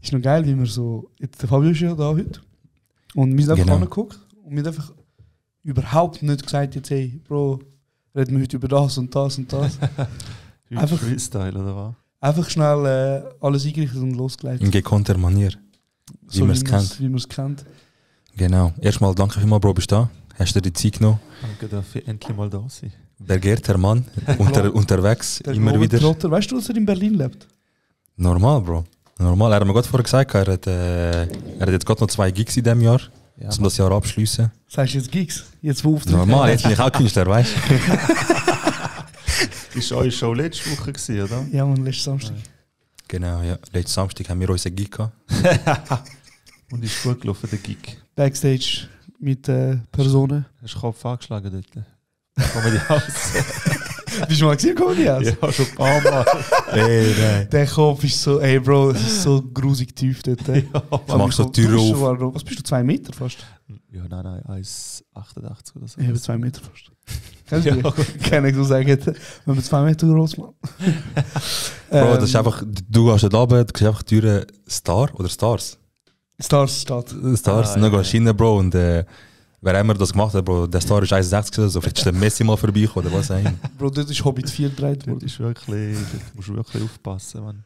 ist noch geil, wie wir so, jetzt der Fabio ist ja da heute und wir sind einfach angeguckt und wir haben einfach überhaupt nicht gesagt, jetzt hey Bro, reden wir heute über das und das und das. Einfach Freestyle oder was? Einfach schnell alles eingerichtet und losgelegt. In gekonnter Manier, wie man es kennt. Genau. Erstmal danke vielmals, Bro, bist du da. Hast du dir die Zeit genommen? Danke, dass ich endlich mal da sein. Begehrter Mann, unterwegs, der immer wieder. Trotter. Weißt du, dass er in Berlin lebt? Normal, Bro. Normal. Er hat mir gerade vorher gesagt, er hat jetzt gerade noch 2 Gigs in diesem Jahr, um das Jahr abschließen. Sagst du jetzt Gigs? Jetzt wo Auftritt? Normal, jetzt bin ich auch Künstler, weißt du? Ist eure Show letzte Woche gewesen, oder? Ja, und letzten Samstag. Genau, ja. Letzten Samstag haben wir unseren Gig gehabt. Und ist gut gelaufen, der Gig. Backstage mit Personen. Hast du den Kopf angeschlagen dort? Comedy House. Bist du mal gesehen, Comedy House? Ja, schon ein paar Mal. Ey, nein. Der Kopf ist so, ey Bro, das ist so grusig tief dort. Ja, du machst so Tür auf. Was bist du, 2 Meter fast? Ja, nein, 1,88 oder so. Ich habe 2 Meter fast. Kann ich so sagen, wenn wir 2 Meter groß machen. Bro, das ist einfach, du gehst da oben, du siehst einfach die Türe Star oder Stars? Stars steht. Stars, dann gehst du rein, Bro, und wer immer das gemacht hat, Bro, der Star ist 1,60 so, vielleicht ist der Messi mal vorbeigekommen oder was auch immer. Bro, dort ist Hobbit 4 gedreht worden. Das ist wirklich, dort musst du wirklich aufpassen, man.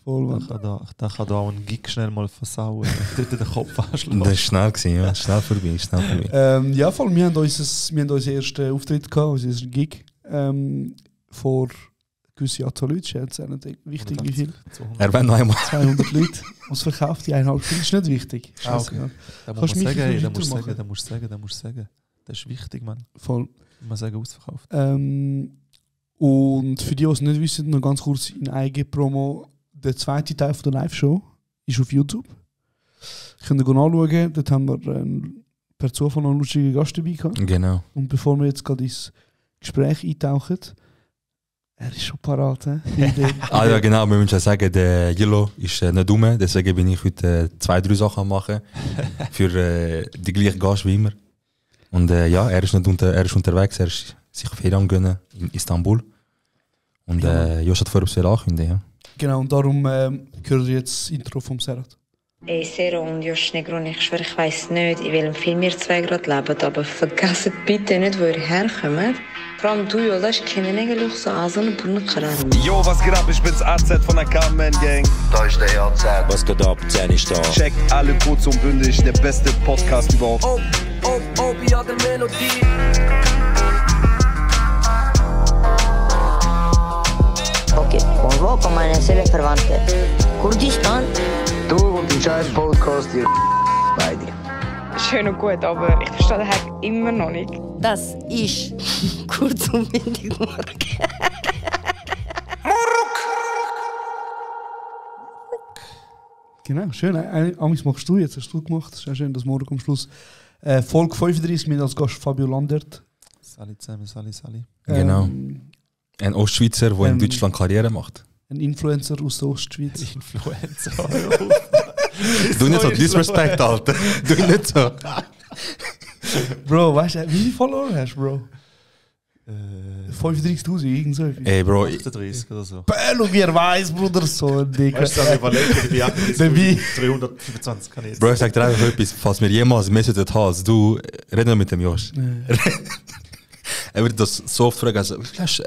Voll, man. Da kann da auch ein Gig schnell mal versauen, dort den Kopf anschlagen. Das war schnell gewesen, ja, schnell vorbei. Ja, vor allem, wir haben unseren ersten Auftritt gehabt, unseren ersten Gig, vor gewisse Anzahl Leute, ist jetzt nicht wichtig, wie viel. Erwähnt noch einmal. 200 Leute, was verkauft, die 1,5 Stunde, ist nicht wichtig. Okay. Da musst du sagen. Das ist wichtig, man. Voll. Man sagen, ausverkauft. Und für die, die es nicht wissen, noch ganz kurz in Eigenpromo, der zweite Teil von der Live-Show ist auf YouTube. Könnt ihr anschauen, dort haben wir per Zufall noch einen lustigen Gast dabei gehabt. Genau. Und bevor wir jetzt gerade ins Gespräch eintauchen, er ist schon parat, ja, genau, wir müssen sagen, der Yellow ist nicht dumm, deswegen bin ich heute 2-3 Sachen am machen für die gleichen Gast wie immer. Und ja, er ist unterwegs, er ist sich Ferien gönnen in Istanbul. Und Josh hat vorher etwas ankündigen, ja. Genau, und darum hören wir jetzt das Intro vom Serhat. Ey, Sero und Josh Negron, ich schwöre, ich weiss nicht, in welchem Film ihr zwei gerade lebt, aber vergesst bitte nicht, wo ihr herkommt. Vor allem du, Jolas, kennen eigentlich so Asen und Brunnenkaran. Yo, was geht ab? Ich bin's AZ von der Carmen-Gang. Da ist der AZ. Was geht ab? Zen ist da. Checkt alle kurz und bündig, der beste Podcast überhaupt. ja, der Melodie. Okay, convoco meine Seelenverwandte. Kurdistan? Du und die scheiß Podcast hier. Beide. Schön und gut, aber ich verstehe den Hack immer noch nicht. Das ist kurz und bündig Morgen. Genau, schön. Amigs machst du jetzt, hast du gemacht. Das ist ja schön, dass morgen am Schluss Folge 35 mit als Gast Fabio Landert. Sali zusammen, Sali. Genau. Ein Ostschweizer, der in Deutschland Karriere macht. Ein Influencer aus der Ostschweiz. Influencer. Du nicht so Disrespect, Alter. Du nicht so. Bro, weißt du, wie viele Follower hast du, Bro? 35.000, irgend so etwas. Ey, Bro. 38 oder so. Bello, wie er weiß, Bruder, so ein Dick. Weißt du, ich überlege, 325 kann ich jetzt. Bro, ich sag dir einfach etwas, falls wir jemals mehr sollten haben als du, reden mit dem Josh. Er wird das so oft fragen, also,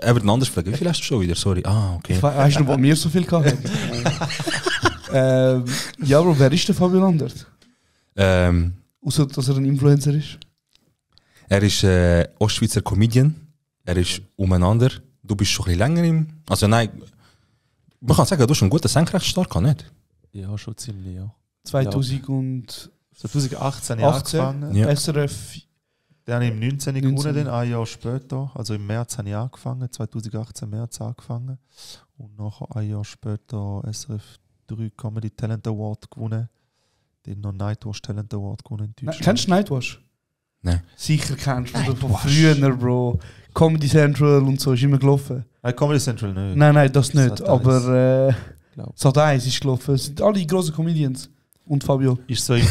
er wird anders fragen, wie viel hast du schon wieder? Sorry. Okay. Weißt du, wo wir so viel hatten? Ja, Bro, wer ist der Fabio Landert? Außer, dass er ein Influencer ist? Er ist Ostschweizer Comedian. Er ist umeinander. Du bist schon ein bisschen länger im... Also nein, man kann sagen, du hast einen guten Senkrechtstark, nicht? Ja, schon ziemlich, ja. 2018 angefangen. Ja. SRF... Dann habe ich im 19. gewonnen, ein Jahr später. Also im März habe ich angefangen, 2018 März angefangen. Und nachher ein Jahr später SRF 3 Comedy Talent Award gewonnen. Den noch Nightwash Talent Award gewonnen in Deutschland. Kennst du Nightwash? Nein. Sicher kennst du von früher, Bro. Comedy Central und so ist immer gelaufen. Comedy Central nicht. Nein, das nicht. Aber Sat.1 ist gelaufen. Es sind alle grossen Comedians. Und Fabio. Ist so im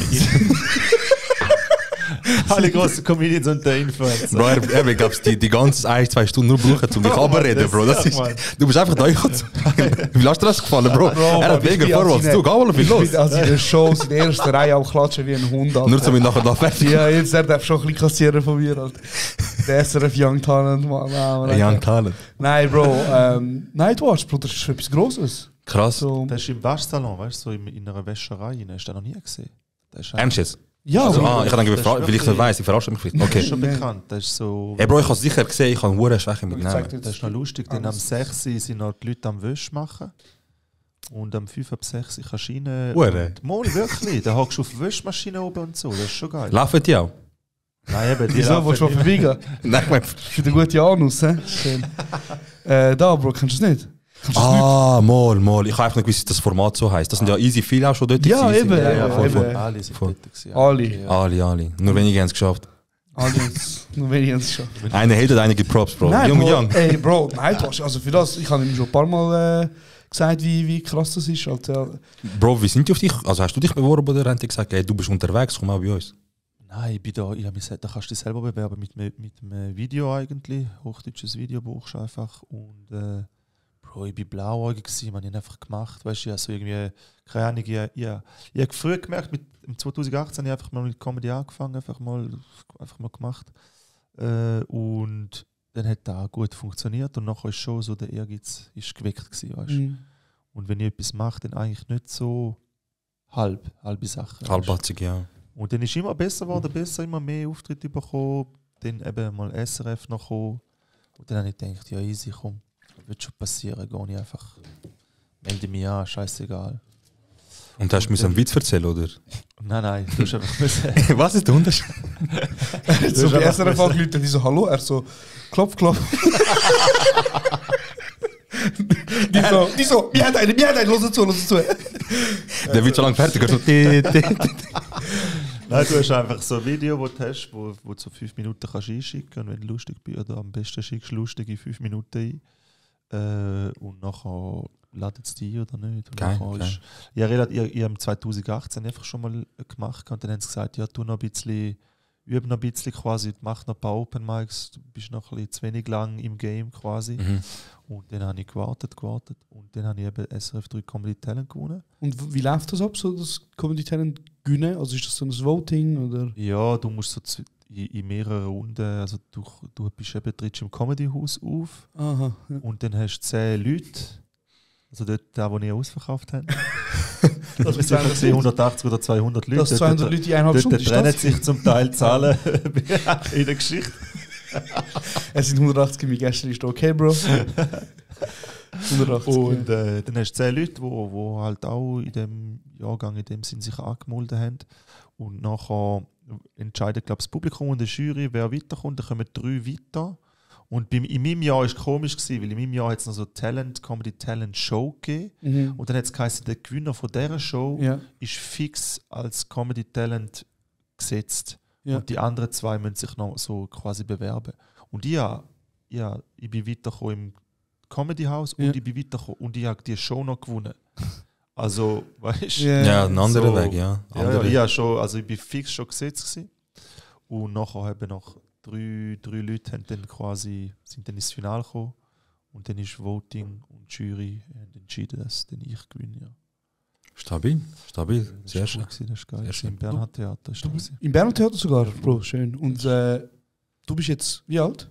Alle grossen Comedians und der Influencer. Bro, ich glaube, die ganze 1-2 Stunden nur brauchen, um dich abreden, Bro. Das ist, du bist einfach da. Wie lasst dir das gefallen, Bro? Er hat mega Vorwärts. Du, geh mal viel los. Ich bin also in der Show in der ersten Reihe auch klatschen wie ein Hund. Alter. Nur zum nachher da fertig. Ja, jetzt der darf schon ein bisschen kassieren von mir. Alter. Der SRF Young Talent, Mann. Young Talent. Nein, Bro. Nightwatch, Bro, das ist etwas Grosses. Krass. So. Das ist im Waschsalon, weißt du, so in einer Wäscherei. Hast du den noch nie gesehen? Ernst jetzt? Ja, Also, Bro. ich habe gedacht, weil ich das weiss, ich verarsche mich vielleicht. Das Okay. ist schon bekannt. Das ist so. Hey Bro, ich habe es sicher gesehen, ich habe eine hohe Schwäche mit Namen. Das ist noch lustig, denn am 6 sind noch die Leute am Wäsch machen. Und am 5 ab 6 kannst du rein. Hure? Mal wirklich, da hockst du auf die Wäschmaschine oben und so, das ist schon geil. Laufen die auch? Nein, eben, die Wieso, willst du mal vorbeigehen? Nein, ich meine... Für den guten Anus, hä? Schön. Da, Bro, kennst du es nicht? Mal. Ich habe einfach nicht gewusst, dass das Format so heisst. Das sind ja easy viele auch schon dort. Ja, gewesen. eben. Ja, voll. voll. Alle sind Voll. dort gewesen. Alle. Okay, ja. Alle. Nur wenige haben es geschafft. Alles. Nur wenn ich es schon. Einer hatet, einer gibt Props, Bro. Nein, Jung, Bro, young. ey, Bro, Nightwatch, also für das, ich habe ihm schon ein paar Mal gesagt, wie krass das ist. Alter. Bro, wie sind die auf dich? Also hast du dich beworben oder haben die gesagt, ey, du bist unterwegs, komm auch bei uns? Nein, ich bin da, ich habe mir gesagt, da kannst du dich selber bewerben mit einem Video eigentlich. Hochdeutsches Video brauchst du einfach. Und Bro, ich war blauäugig, man hat einfach gemacht. Weißt du, also irgendwie, keine Ahnung, ich habe früher gemerkt, im 2018 habe ich einfach mal mit Comedy angefangen, einfach mal gemacht. Und dann hat das gut funktioniert und nachher ist schon so der Ehrgeiz ist geweckt gewesen, weißt du. Mhm. Und wenn ich etwas mache, dann eigentlich nicht so halbe Sachen. Halbbatzig, ja. Und dann ist immer besser geworden, immer mehr Auftritte bekommen, dann eben mal SRF noch gekommen. Und dann habe ich gedacht, ja easy, komm, wird schon passieren, gehe ich einfach, melde mich an, scheißegal. Und hast du mir einen Witz erzählen, oder? Nein, du hast einfach müssen. Was ist der Unterschied? So bei SRF auch Leute, die so, hallo, er so, klopf. die so, mir hat eine, los zu. Der wird schon lange fertig. Also, Nein, du hast einfach so ein Video, das du hast, wo du so 5 Minuten kannst einschicken und wenn du lustig bist, oder am besten schickst du lustig in 5 Minuten ein. Und nachher ladet es die oder nicht. Und Geil. ich habe 2018 einfach schon mal gemacht und dann haben sie gesagt, ja, übe noch ein bisschen quasi, mach noch ein paar Open Mics, du bist noch ein bisschen zu wenig lang im Game quasi. Mhm. Und dann habe ich gewartet und dann habe ich eben SRF 3 Comedy Talent gewonnen. Und wie läuft das ab, so das Comedy Talent gewinnen? Also ist das so ein Voting oder? Ja, du musst so in mehreren Runden, also du bist eben, trittst im Comedy-Haus auf. Aha. Ja. Und dann hast du 10 Leute, also dort, wo wir ausverkauft haben. Das Das sind 180 oder 200 Leute. Das 200 Leute in 1,5 Stunden. Dort trennen sich zum Teil Zahlen in der Geschichte. Es sind 180 in meiner Gästeliste, okay, Bro? 180. Und dann hast du 10 Leute, die halt auch in dem Jahrgang in dem Sinn sich angemeldet haben. Und nachher entscheidet, glaube ich, das Publikum und die Jury, wer weiterkommt. Dann kommen 3 weiter. Und in meinem Jahr war es komisch, weil in meinem Jahr hat es noch so Comedy Talent Show gegeben. Mhm. Und dann hat es geheißen, der Gewinner von dieser Show ist fix als Comedy Talent gesetzt. Ja. Und die anderen 2 müssen sich noch so quasi bewerben. Und ich bin weitergekommen im Comedy House und ich bin weitergekommen und ich habe die Show noch gewonnen. Also, weißt du? Ja, ein anderer so, Weg, ja. Ich bin fix schon gesetzt gewesen. Und nachher haben noch 3 Leute sind dann ins Finale gekommen. Und dann ist Voting und die Jury haben entschieden, dass dann ich gewinne. Ja. Stabil. Sehr schön. Das ist geil. Sehr schön. Im Bernhard Theater. Im Berner Theater sogar, Bro, schön. Und du bist jetzt wie alt?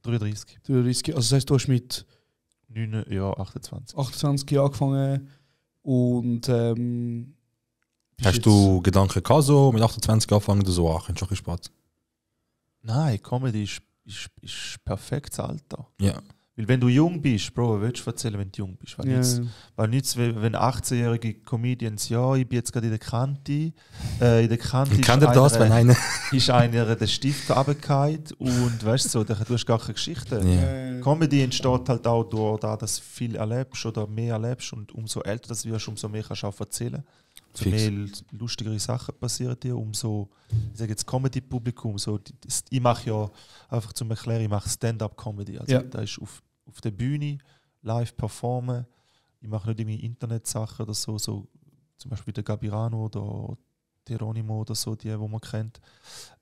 33. 33. Also das heisst, du hast mit 28. 28 Jahren angefangen und Hast du Gedanken gehabt, so mit 28 anfangen oder so? Ach, schon ein bisschen spät. Nein, Comedy ist perfektes Alter. Ja. Weil wenn du jung bist, Bro, willst du erzählen, wenn du jung bist? Weil nichts, wenn 18-jährige Comedians, ja, ich bin jetzt gerade in der Kante. Kennt ihr das, wenn einer... ist einer den Stift runtergefallen und weißt so, du hast gar keine Geschichte. Ja. Comedy entsteht halt auch durch das, dass du viel erlebst oder mehr erlebst und umso älter du wirst, umso mehr kannst du auch erzählen. Umso mehr lustigere Sachen passieren dir, umso, ich sage jetzt Comedy-Publikum, so, ich mache ja, einfach zum Erklären, ich mache Stand-up-Comedy, also da ist auf der Bühne, live performen, ich mache nicht irgendwie Internetsachen oder so zum Beispiel der Gabirano oder Geronimo oder so, die man kennt.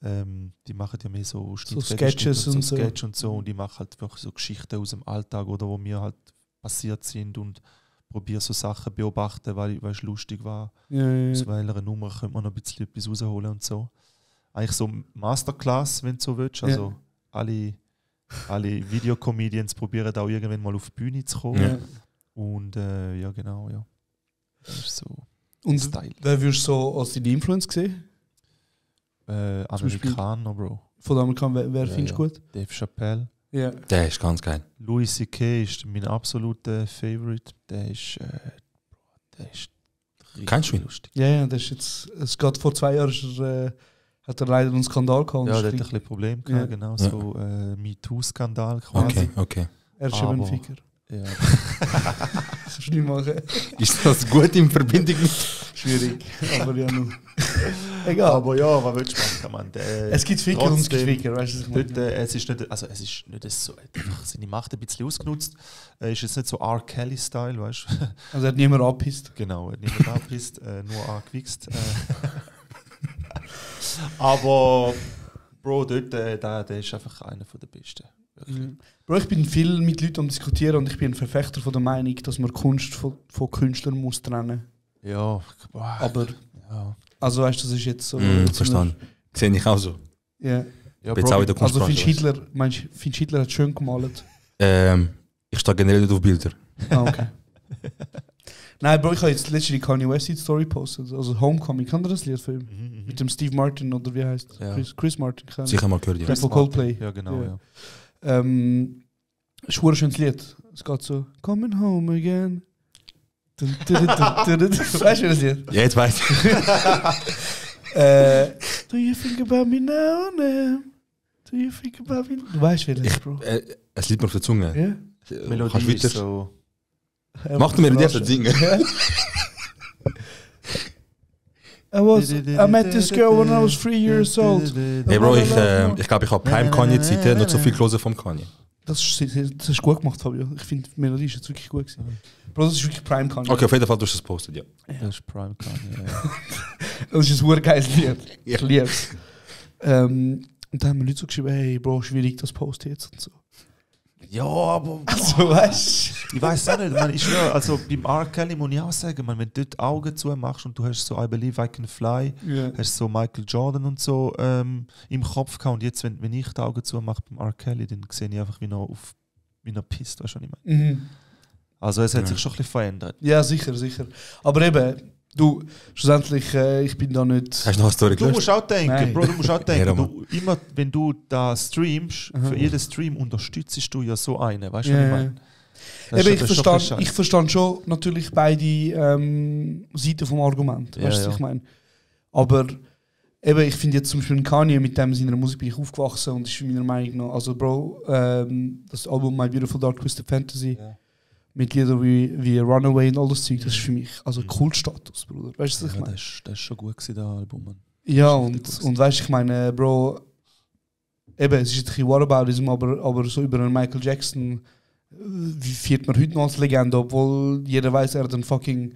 Die machen ja mehr so Sketches und so. Sketch und so. Und die machen halt wirklich so Geschichten aus dem Alltag, oder wo mir halt passiert sind und probiere so Sachen beobachten, weil es lustig war. Ja. Aus welcher Nummer könnte man noch ein bisschen etwas rausholen und so. Eigentlich so Masterclass, wenn du so willst. Also alle Videocomedians probieren auch irgendwann mal auf die Bühne zu kommen. Ja. Und ja, genau, ja. Das ist so Und Style. wer würdest du so als deine Influence sehen? Amerikaner, Bro. Von den Amerikanern, wer findest du gut? Dave Chappelle. Ja. Der ist ganz geil. Louis C.K. ist mein absoluter Favorite. Der ist Kennst du ihn? lustig. Ja, das ist jetzt. Es geht vor 2 Jahren hat er leider einen Skandal gehabt. Ja, der hat ein bisschen Problem gehabt, Ja. genau. So MeToo-Skandal quasi. Okay. Er ist eben ein Aber- Ficker. Ja. Kannst du nicht machen. Ist das gut in Verbindung mit... Schwierig. Aber ja, nur. Egal. Aber ja, was willst du machen, Mann? Es gibt Ficker und es gibt Ficker, weißt du, was ich Dort, meine? es ist nicht so, einfach seine Macht ein bisschen ausgenutzt. Ist jetzt nicht so R. Kelly-Style, weißt du? Also er hat niemand abgepisst. Genau, niemand abgepisst, nur angewichst. Aber Bro, dort, der ist einfach einer der Besten. Wirklich. Bro, ich bin viel mit Leuten am Diskutieren und ich bin ein Verfechter von der Meinung, dass man Kunst von Künstlern muss trennen. Ja, Aber, ja. also weißt du, das ist jetzt so... Verstanden. Sehe ich auch so. Ja. Ja, Bin jetzt auch in der Also Kunstbranche. findest du Hitler hat schön gemalt? Ich stehe generell nicht auf Bilder. Ah, okay. Nein, Bro, ich habe jetzt letztens die Kanye West Story postet. Also Homecoming, kann das Lied von ihm? Mit dem Steve Martin oder wie heißt Ja. Chris Martin. Keine Ahnung. Sicher mal gehört, ja. Der von Coldplay. Ja, genau, ja. Ist ein schönes Lied. Es geht so, Coming Home Again. Weißt du, wie das Lied? Ja, jetzt weiß ich. Do you think about me now and then? Do you think about me? Du weißt, wie das ist, Bro. Es liegt mir auf der Zunge. Ja? Kannst Melodie weiter? ist so... Mach du mir die erste singen. I met this girl when I was 3 years old. Hey Bro, ich glaube, ich habe Prime Kanye-Zeiten nicht so viel gelesen vom Kanye. Das ist gut gemacht, Fabio. Ich finde, die Melodie ist jetzt wirklich gut gewesen. Bro, das ist wirklich Prime Kanye. Okay, auf jeden Fall, du hast es gepostet, ja. Das ist Prime Kanye, ja. Das ist ein urgeiles Lied. Ich liebe es. Und dann haben mir Leute so geschrieben, hey Bro, schwierig das Post jetzt und so. Ja, aber... Also, weißt du? Ich weiß auch nicht, man, ich schwöre, also beim R. Kelly muss ich auch sagen, man, wenn du dort Augen zu machst und du hast so I Believe I Can Fly, Ja. hast so Michael Jordan und so im Kopf gehabt und jetzt, wenn ich die Augen zu mache beim R. Kelly, dann sehe ich einfach, wie er pisst, weißt du, was ich meine? Mhm. Also es hat sich schon ein bisschen verändert. Ja, sicher. Aber eben, du, schlussendlich, ich bin da nicht... Hast du noch eine Story Du gelöscht? musst auch denken, Nein. Bro, du musst auch denken, Ja, du, immer wenn du da streamst, für jeden Stream unterstützt du ja so einen, weißt du, was ich meine? Das Eben, ist- das ist schon ein bisschen ich verstand schon natürlich beide Seiten vom Argument. Ja, Weißt du, was ja. ich meine? Aber eben, ich finde jetzt zum Beispiel Kanye, mit dem seiner Musik bin ich aufgewachsen und ist meiner Meinung nach, also Bro, das Album My Beautiful Dark Twisted Fantasy mit Liedern wie Runaway und all das Zeug, das ist für mich also Kultstatus, Bruder. Weißt du, was ich Ja, meine? das ist schon gut gewesen, das Album, Mann. Ja, Das ist richtig gut und weißt du, ich meine, Bro, eben, es ist jetzt ein bisschen Whataboutism, aber so über einen Michael Jackson wie feiert man heute noch als Legende, obwohl jeder weiß, er hat einen fucking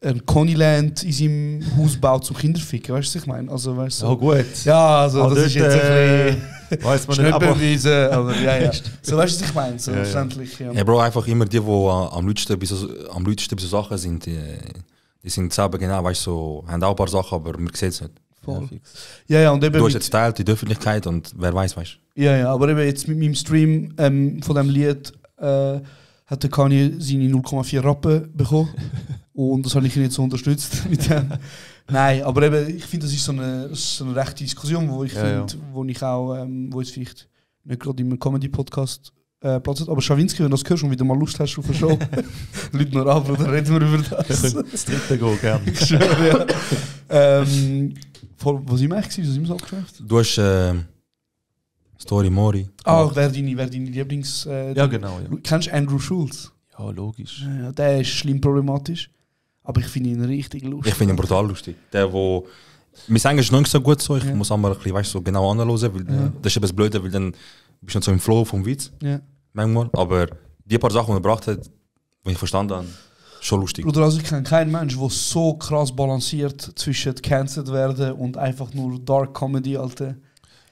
ein Coneyland in seinem Haus baut zum Kinderficken, weißt du, was ich meine? Also, weißt du, Ja, gut. ja, also Aber das ist dort, jetzt ein bisschen weiss man nicht, aber Schnöppelweise, aber ja. So, weißt du, was ich meine? So, Ja, ja. verständlich, ja. Ja, Bro, einfach immer die am lautesten bei so Sachen sind, die sind selber genau, weißt du, so, haben auch ein paar Sachen, aber man sieht es nicht. Voll. Ja, und eben Du hast mit- jetzt teilt in der Öffentlichkeit und wer weiß, weißt du. Ja, aber eben jetzt mit meinem Stream von dem Lied hat der Kanye seine 0,4 Rappen bekommen. Und das habe ich ihn jetzt so unterstützt mit dem. Nein, aber eben, ich finde, das ist so eine rechte Diskussion, wo ich Ja, finde, wo ich auch, wo jetzt vielleicht nicht gerade im Comedy-Podcast Platz hat. Aber Schawinski, wenn du das hörst und wieder mal Lust hast auf eine Show, Leute nur ab, oder reden wir über das. das dritte go gerne. Ich schwöre, ja. Was sind wir eigentlich? Was sind wir so abgeschafft? Du hast Story Mori. Ah, wer deine Lieblings... Ja, genau, ja. Kennst du Andrew Schulz? Ja, logisch. Ja, der ist schlimm problematisch. Aber ich finde ihn richtig lustig. Ich finde ihn brutal lustig. Der, wo... Mein Englisch ist noch nicht so gut so, ich Ja. muss einmal ein bisschen, weißt, so genau anhören, weil Ja. das ist eben das Blöde, weil dann bist du nicht so im Flow vom Witz, Ja. manchmal. Aber die paar Sachen, die er gebracht hat, die ich verstanden habe, Schon lustig. Bruder, also ich kenne keinen Mensch, der so krass balanciert zwischen cancelled werden und einfach nur Dark Comedy, Alter.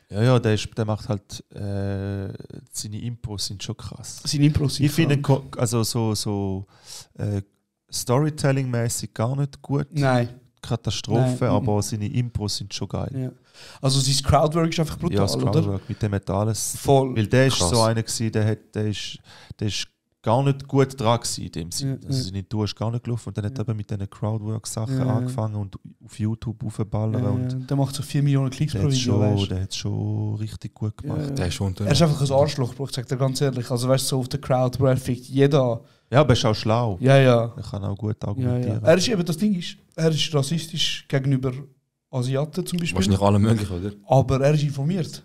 Ja, der macht halt seine Impros sind schon krass. Seine Impros sind Ich finde also so Storytelling-mäßig gar nicht gut. Nein. Katastrophe, Nein. aber seine Impros sind schon geil. Ja. Also sein Crowdwork ist einfach brutal, Ja, das Crowdwork, oder? mit dem hat alles. Voll. Weil der ist Krass. so einer gewesen, der ist gar nicht gut dran gewesen in dem Sinne. Ja, Also seine Tour ist gar nicht gelaufen und dann hat er eben mit diesen Crowdwork-Sachen Ja. angefangen und auf YouTube aufballern und Der macht so 4 Millionen Klicks der pro hat Video, weißt du. der hat schon richtig gut gemacht. Ja. Der ist schon Er ist einfach ein Arschloch, Bro, ich sag dir ganz ehrlich. Also weißt du, so auf der Crowd, wo er fickt jeder. Ja, aber er ist auch schlau. Ja. Er kann auch gut Ja. argumentieren. Er ist eben, das Ding ist, er ist rassistisch gegenüber Asiaten zum Beispiel. Wahrscheinlich alle möglich, oder? Aber er ist informiert.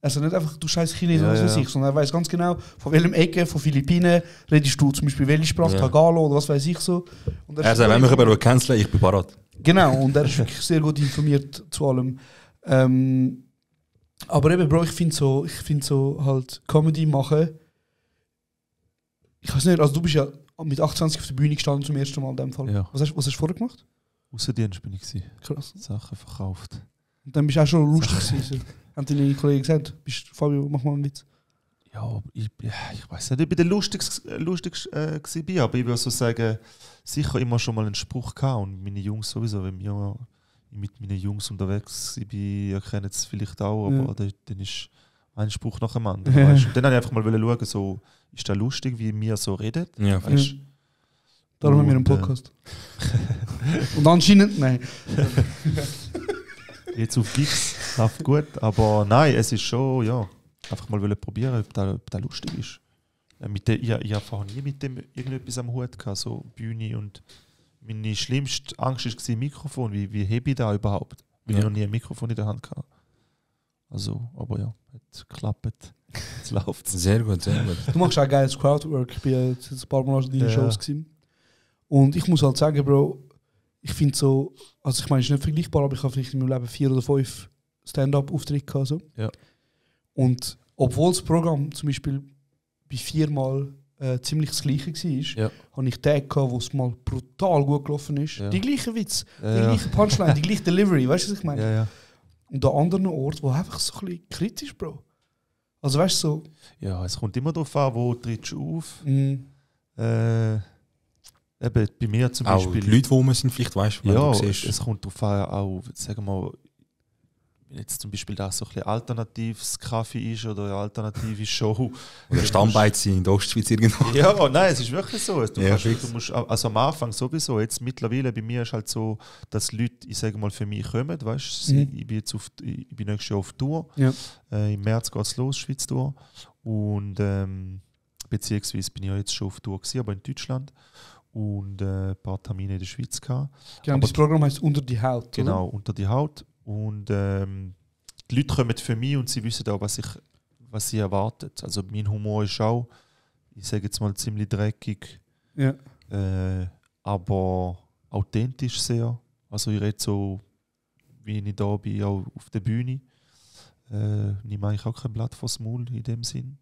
Also nicht einfach, du scheiß Chinesen, Ja, was weiß ja. ich, sondern er weiß ganz genau, von welchem Ecke, von Philippinen, redest du zum Beispiel welche Sprache, Ja. Tagalo oder was weiß ich so. Und Er sagt, wenn mich jemand canceln, ich bin parat. Genau, und er ist wirklich sehr gut informiert zu allem. Aber eben, Bro, ich finde so halt Comedy machen. Ich weiß nicht, also du bist ja mit 28 auf der Bühne gestanden zum ersten Mal in dem Fall. Ja. Was hast du vorher gemacht? Außendienst bin ich gewesen. Krass. Sachen verkauft. Und dann bist du auch schon lustig gewesen. Haben deine Kollegen gesagt, Fabio, mach mal einen Witz. Ja, ich weiß nicht, ob ich der lustigste war, aber ich würde so sagen, sicher immer schon mal einen Spruch gehabt und meine Jungs sowieso, wenn wir mit meinen Jungs unterwegs sind, ihr kennt es vielleicht auch, aber dann ist ein Spruch nach dem anderen. Ja. Weißt? Und dann wollte ich einfach mal schauen, so, ist das lustig, wie wir so reden? Ja, Weißt? Darum haben wir einen Und, Podcast. Und anscheinend, nein. Jetzt auf Gigs läuft gut, aber nein, es ist schon, ja, einfach mal probieren, ob das lustig ist. Ich habe vorher nie mit dem irgendetwas am Hut gehabt, so Bühne, und meine schlimmste Angst war Mikrofon. Wie hebe ich da überhaupt? Weil ich noch nie ein Mikrofon in der Hand hatte. Also, aber ja, es klappt. Es läuft. sehr gut, sehr gut. Du machst auch geiles Crowdwork. Ich bin jetzt ein paar Mal in deinen Ja. Shows gewesen. Und ich muss halt sagen, Bro, ich finde so, also ich meine, es ist nicht vergleichbar, aber ich habe vielleicht in meinem Leben 4 oder 5 Stand-up-Auftritte gehabt. So. Ja. Und obwohl das Programm zum Beispiel bei 4-mal ziemlich das gleiche war, Ja. habe ich Tage gehabt, wo es mal brutal gut gelaufen ist. Ja. Die gleichen Witz, die Ja. gleiche Punchline, die gleiche Delivery, weißt du, was ich meine? Ja. Und an anderen Orten, wo einfach so ein bisschen kritisch, Bro. Also weißt du, so, Ja, es kommt immer darauf an, wo trittst du auf. eben, Bei mir zum Auch Beispiel. die Leute, die rum sind, vielleicht weißt du, wenn Ja, du siehst. es kommt darauf an, auch, sagen wir mal, wenn jetzt zum Beispiel da so ein bisschen alternatives Kaffee ist oder eine alternative Show. Oder Stammbeiz in der Ostschweiz irgendwo. Ja, nein, es ist wirklich so. Du, Ja, du musst, also am Anfang sowieso, jetzt mittlerweile bei mir ist halt so, dass Leute, ich sage mal, für mich kommen, weißt du, ich bin jetzt ich bin nächstes Jahr auf Tour. Ja. Im März geht es los, Schweiz Tour. Und beziehungsweise bin ich ja jetzt schon auf Tour gewesen, aber in Deutschland. Und ein paar Termine in der Schweiz gehabt. genau, das Programm heißt Unter die Haut. Genau, unter die Haut. Und die Leute kommen für mich und sie wissen auch, was sie erwartet. Also mein Humor ist auch, ich sage jetzt mal, ziemlich dreckig, Ja. aber authentisch sehr. Also ich rede so, wie ich da bin, auch auf der Bühne. Nehme eigentlich auch kein Blatt vors Maul in dem Sinn.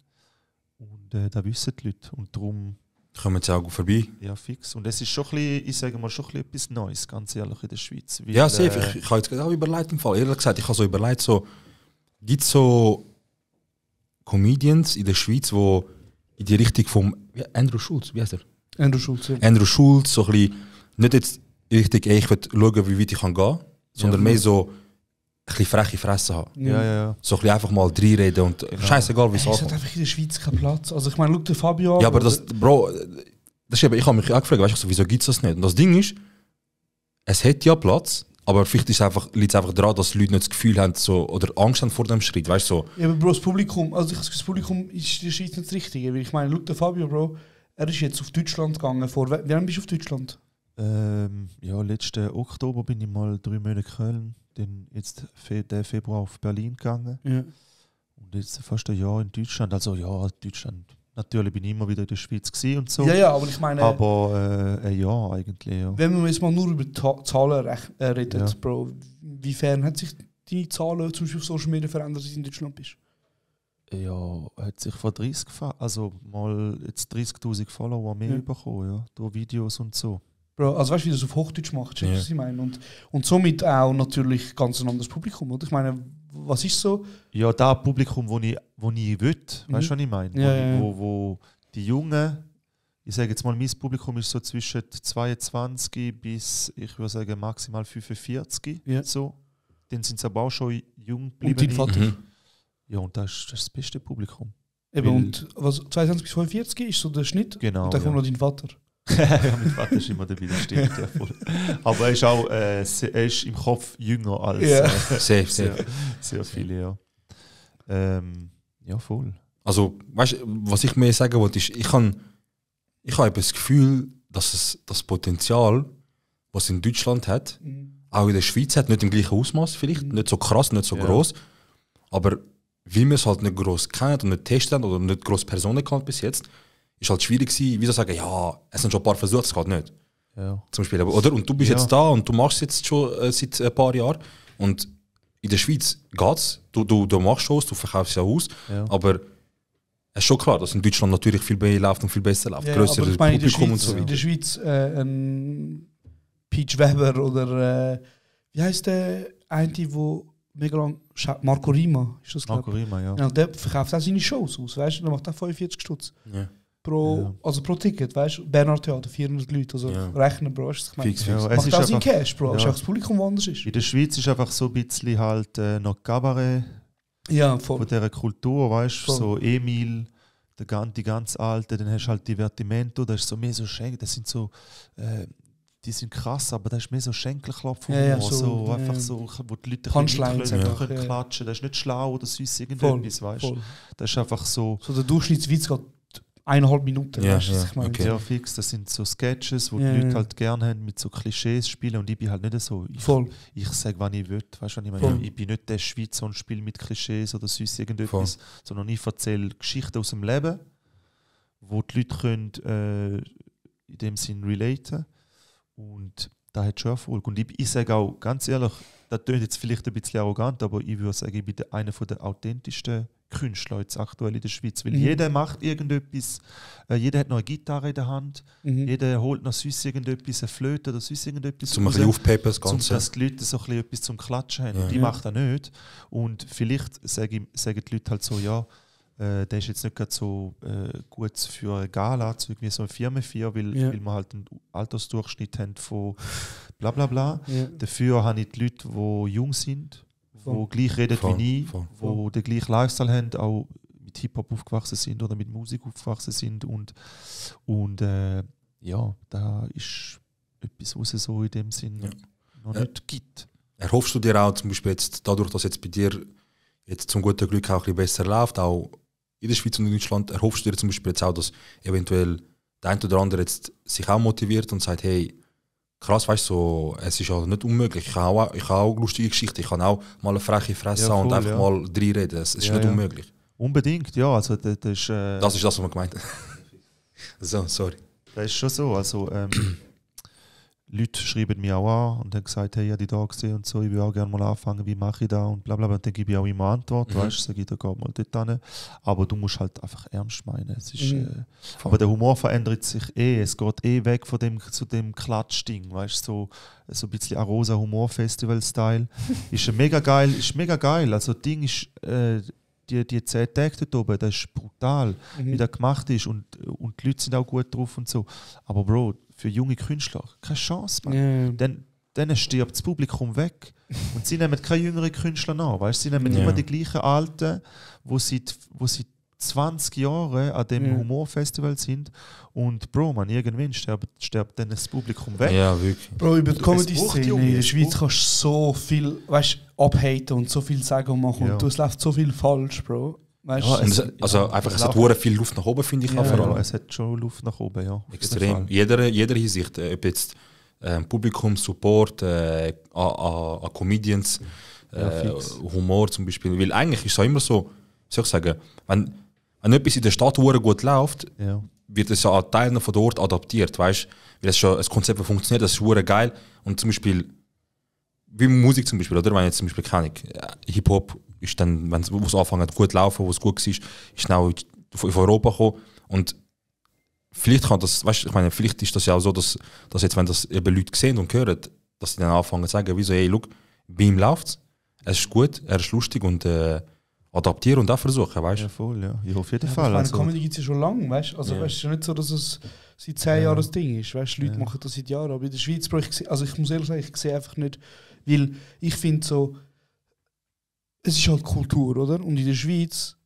Und da wissen die Leute. Und darum, Kommen sie auch vorbei. ja, fix. Und es ist schon ein bisschen, ich sage mal, schon ein bisschen etwas Neues, ganz ehrlich, in der Schweiz. Weil, Ja, safe. Ich habe jetzt auch überlegt im Fall. Ehrlich gesagt, ich habe so überlegt, so, gibt es so Comedians in der Schweiz, die in die Richtung vom Andrew Schulz, wie heißt er? Andrew Schulz, ja. Andrew Schulz, so ein bisschen, nicht jetzt richtig, ich will schauen, wie weit ich gehen kann, sondern mehr so ein bisschen freche Fresse haben. ja. So ein bisschen einfach mal reinreden und scheißegal, wie es Es hat ankommt. einfach in der Schweiz keinen Platz. Also ich meine, schau dir Fabio an. Ja, aber das, Bro, das ist eben, ich habe mich auch gefragt, weißt du, so, wieso gibt es das nicht? Und das Ding ist, es hat ja Platz, aber vielleicht liegt es einfach daran, dass die Leute nicht das Gefühl haben so, oder Angst haben vor dem Schritt, weißt du, so. Ja, aber Bro, das Publikum, also das Publikum ist in der Schweiz nicht das Richtige. Weil ich meine, schau dir Fabio, Bro, er ist jetzt auf Deutschland gegangen. Wie lange bist du auf Deutschland? Ja, letzten Oktober bin ich mal 3 Monate in Köln, dann jetzt der Februar auf Berlin gegangen Ja. und jetzt fast ein Jahr in Deutschland. Also ja, Deutschland. Natürlich bin ich immer wieder in der Schweiz gewesen und so. Ja, aber ich meine, Aber ein Jahr eigentlich, ja. wenn wir jetzt mal nur über Zahlen reden, Ja. Bro, inwiefern hat sich deine Zahlen zum Beispiel auf Social Media verändert, als du in Deutschland bist? Ja, hat sich von 30 also mal jetzt 30'000 Follower mehr Ja. bekommen, ja, durch Videos und so. Bro, also weißt du, wie das auf Hochdeutsch macht, was ich meine? Und somit auch natürlich ganz ein anderes Publikum, oder? Ich meine, was ist so? Ja, das Publikum, wo ich will, weißt du, was ich meine? Wo die Jungen, ich sage jetzt mal, mein Publikum ist so zwischen 22 bis, ich würde sagen, maximal 45. So. Dann sind sie aber auch schon jung geblieben. Und dein Vater? Ja, und das ist das beste Publikum. Eben, und was, 22 bis 45 ist so der Schnitt? Genau. Und dann kommt noch dein Vater. Ja, mein Vater ist immer dabei, das stimmt. Ja, voll. Aber er ist auch er ist im Kopf jünger als sehr viele, ja. Ja, voll. Also, weißt du, was ich mir sagen wollte, ist, ich habe das Gefühl, dass das Potenzial, was es in Deutschland hat, auch in der Schweiz hat, nicht im gleichen Ausmaß vielleicht, nicht so krass, nicht so groß, aber weil wir es halt nicht groß kennen und nicht testen oder nicht groß Personen kennt bis jetzt, ist halt schwierig gewesen, wie so sagen, ja, es sind schon ein paar Versuche, es geht nicht. Ja. Zum Beispiel, oder? Und du bist jetzt da und du machst es jetzt schon seit ein paar Jahren und in der Schweiz geht's, du machst Shows, du verkaufst ja aus, aber es ist schon klar, dass in Deutschland natürlich viel mehr läuft und viel besser läuft, grösseres Publikum und so weiter. In der Schweiz ein Peach Weber oder wie heisst der eine, der mega lang Marco Rima, ist das Marco Rima, ja. Der verkauft auch seine Shows aus, weißt du, der macht auch 45 Stutz. Ja. Pro Ticket, weißt du, Bernhard Theater, 400 Leute, also rechnen, Bro, weißt du, fix. Ja, macht auch seinen Cash, Bro, ist auch das Publikum, wo anders ist. In der Schweiz ist einfach so ein bisschen halt noch Cabaret von dieser Kultur, weißt du, so Emil, die ganz Alte, dann hast du halt Divertimento, das ist so mehr so Schenkel, das sind so, die sind krass, aber das ist mehr so Schenkelklopfen, einfach so, wo die Leute können klatschen, das ist nicht schlau oder süß irgendetwas, weißt du. Das ist einfach so... So der Durchschnittswitz geht 1,5 Minuten, weißt du, was ich meine? Okay. Ja, fix, das sind so Sketches, wo die Leute halt gerne haben, mit so Klischees spielen und ich bin halt nicht so, ich sage, was ich will, weißt du, was ich meine? Ich bin nicht der Schweizer und spiele mit Klischees oder süß irgendetwas, sondern ich erzähle Geschichten aus dem Leben, wo die Leute können, in dem Sinn relaten. Und da hat schon Erfolg. Und ich sage auch, ganz ehrlich, das klingt jetzt vielleicht ein bisschen arrogant, aber ich würde sagen, ich bin einer der authentischsten Künstler jetzt aktuell in der Schweiz. Weil jeder macht irgendetwas, jeder hat noch eine Gitarre in der Hand, jeder holt noch süß irgendetwas, eine Flöte oder süß irgendetwas. Zum ein bisschen aufpeppen das Ganze. Dass die Leute so ein bisschen etwas zum Klatschen haben. Und ich mache das nicht. Und vielleicht sagen die Leute halt so, ja, der ist jetzt nicht gerade so gut für eine Gala, so irgendwie so ein Firmenfeier, weil wir halt einen Altersdurchschnitt haben von bla bla bla. Ja. Dafür habe ich die Leute, die jung sind, die gleich reden wie ich, die den gleichen Lifestyle haben, auch mit Hip-Hop aufgewachsen sind oder mit Musik aufgewachsen sind. Und ja, da ist etwas, was es so in dem Sinn noch nicht gibt. Erhoffst du dir auch zum Beispiel jetzt, dadurch, dass jetzt bei dir jetzt zum guten Glück auch ein bisschen besser läuft, auch in der Schweiz und in Deutschland, erhoffst du dir zum Beispiel jetzt auch, dass eventuell der eine oder andere jetzt sich auch motiviert und sagt, hey, krass, weißt du, so, es ist ja nicht unmöglich, ich habe auch lustige Geschichten, ich kann auch mal eine freche Fresse haben und einfach mal reinreden, es ist nicht unmöglich. Unbedingt, ja, also das ist... das ist das, was man gemeint hat. So, sorry. Das ist schon so, also Leute schreiben mir auch an und haben gesagt, hey, ich habe dich da gesehen und so, ich will auch gerne mal anfangen, wie mache ich das und bla bla bla. Dann gebe ich auch immer Antwort, weißt du, sage ich, da geht mal dort hin. Aber du musst halt einfach ernst meinen. Es ist, aber der Humor verändert sich es geht weg von dem Klatschding, weißt du, so ein bisschen Arosa Humor-Festival-Style. ist mega geil. Also das Ding ist, die 10 Tage dort oben, das ist brutal, wie das gemacht ist und die Leute sind auch gut drauf und so. Aber Bro, für junge Künstler keine Chance, man. Dann stirbt das Publikum weg und sie nehmen keine jüngeren Künstler nach, weißt? Sie nehmen immer die gleichen Alten, wo seit 20 Jahren an dem Humorfestival sind und Bro, man, irgendwann stirbt dann das Publikum weg. Ja, wirklich. Bro, über die Comedy-Szene in der Schweiz kannst du so viel, weißt, abhaten und so viel sagen und machen und es läuft so viel falsch, Bro. Weißt, es hat viel Luft nach oben, finde ich. Vor allem. Es hat schon Luft nach oben, ja. Extrem. Jeder Hinsicht, ob jetzt Publikum, Support, an Comedians, Humor zum Beispiel. Weil eigentlich ist es auch immer so, soll ich sagen, wenn etwas in der Stadt gut läuft, wird es ja an Teilen von dort adaptiert, weißt? Weil es schon ein Konzept funktioniert, das ist geil. Und zum Beispiel, wie Musik zum Beispiel, oder? Wenn jetzt zum Beispiel keine Hip-Hop ist dann, wenn es anfängt gut laufen, wo es gut war, ist dann auch auf Europa gekommen. Und vielleicht kann das, weißt, ich meine, vielleicht ist das ja auch so, dass jetzt, wenn das eben Leute sehen und hören, dass sie dann anfangen zu sagen, wieso, hey, look, bei ihm läuft's, es ist gut, er ist lustig und adaptieren und auch versuchen, weißt du? Ja, voll, ja. Ich auf jeden Ja, Fall. meine Comedy gibt es ja schon lange, weißt du? Also, Ja. weißt, es ist ja nicht so, dass es seit 10 Jahren das Ding ist. Weißt, Leute machen das seit Jahren. Aber in der Schweiz, Bro, ich muss ehrlich sagen, ich sehe einfach nicht, weil ich finde so, es ist halt Kultur, oder? Und in der Schweiz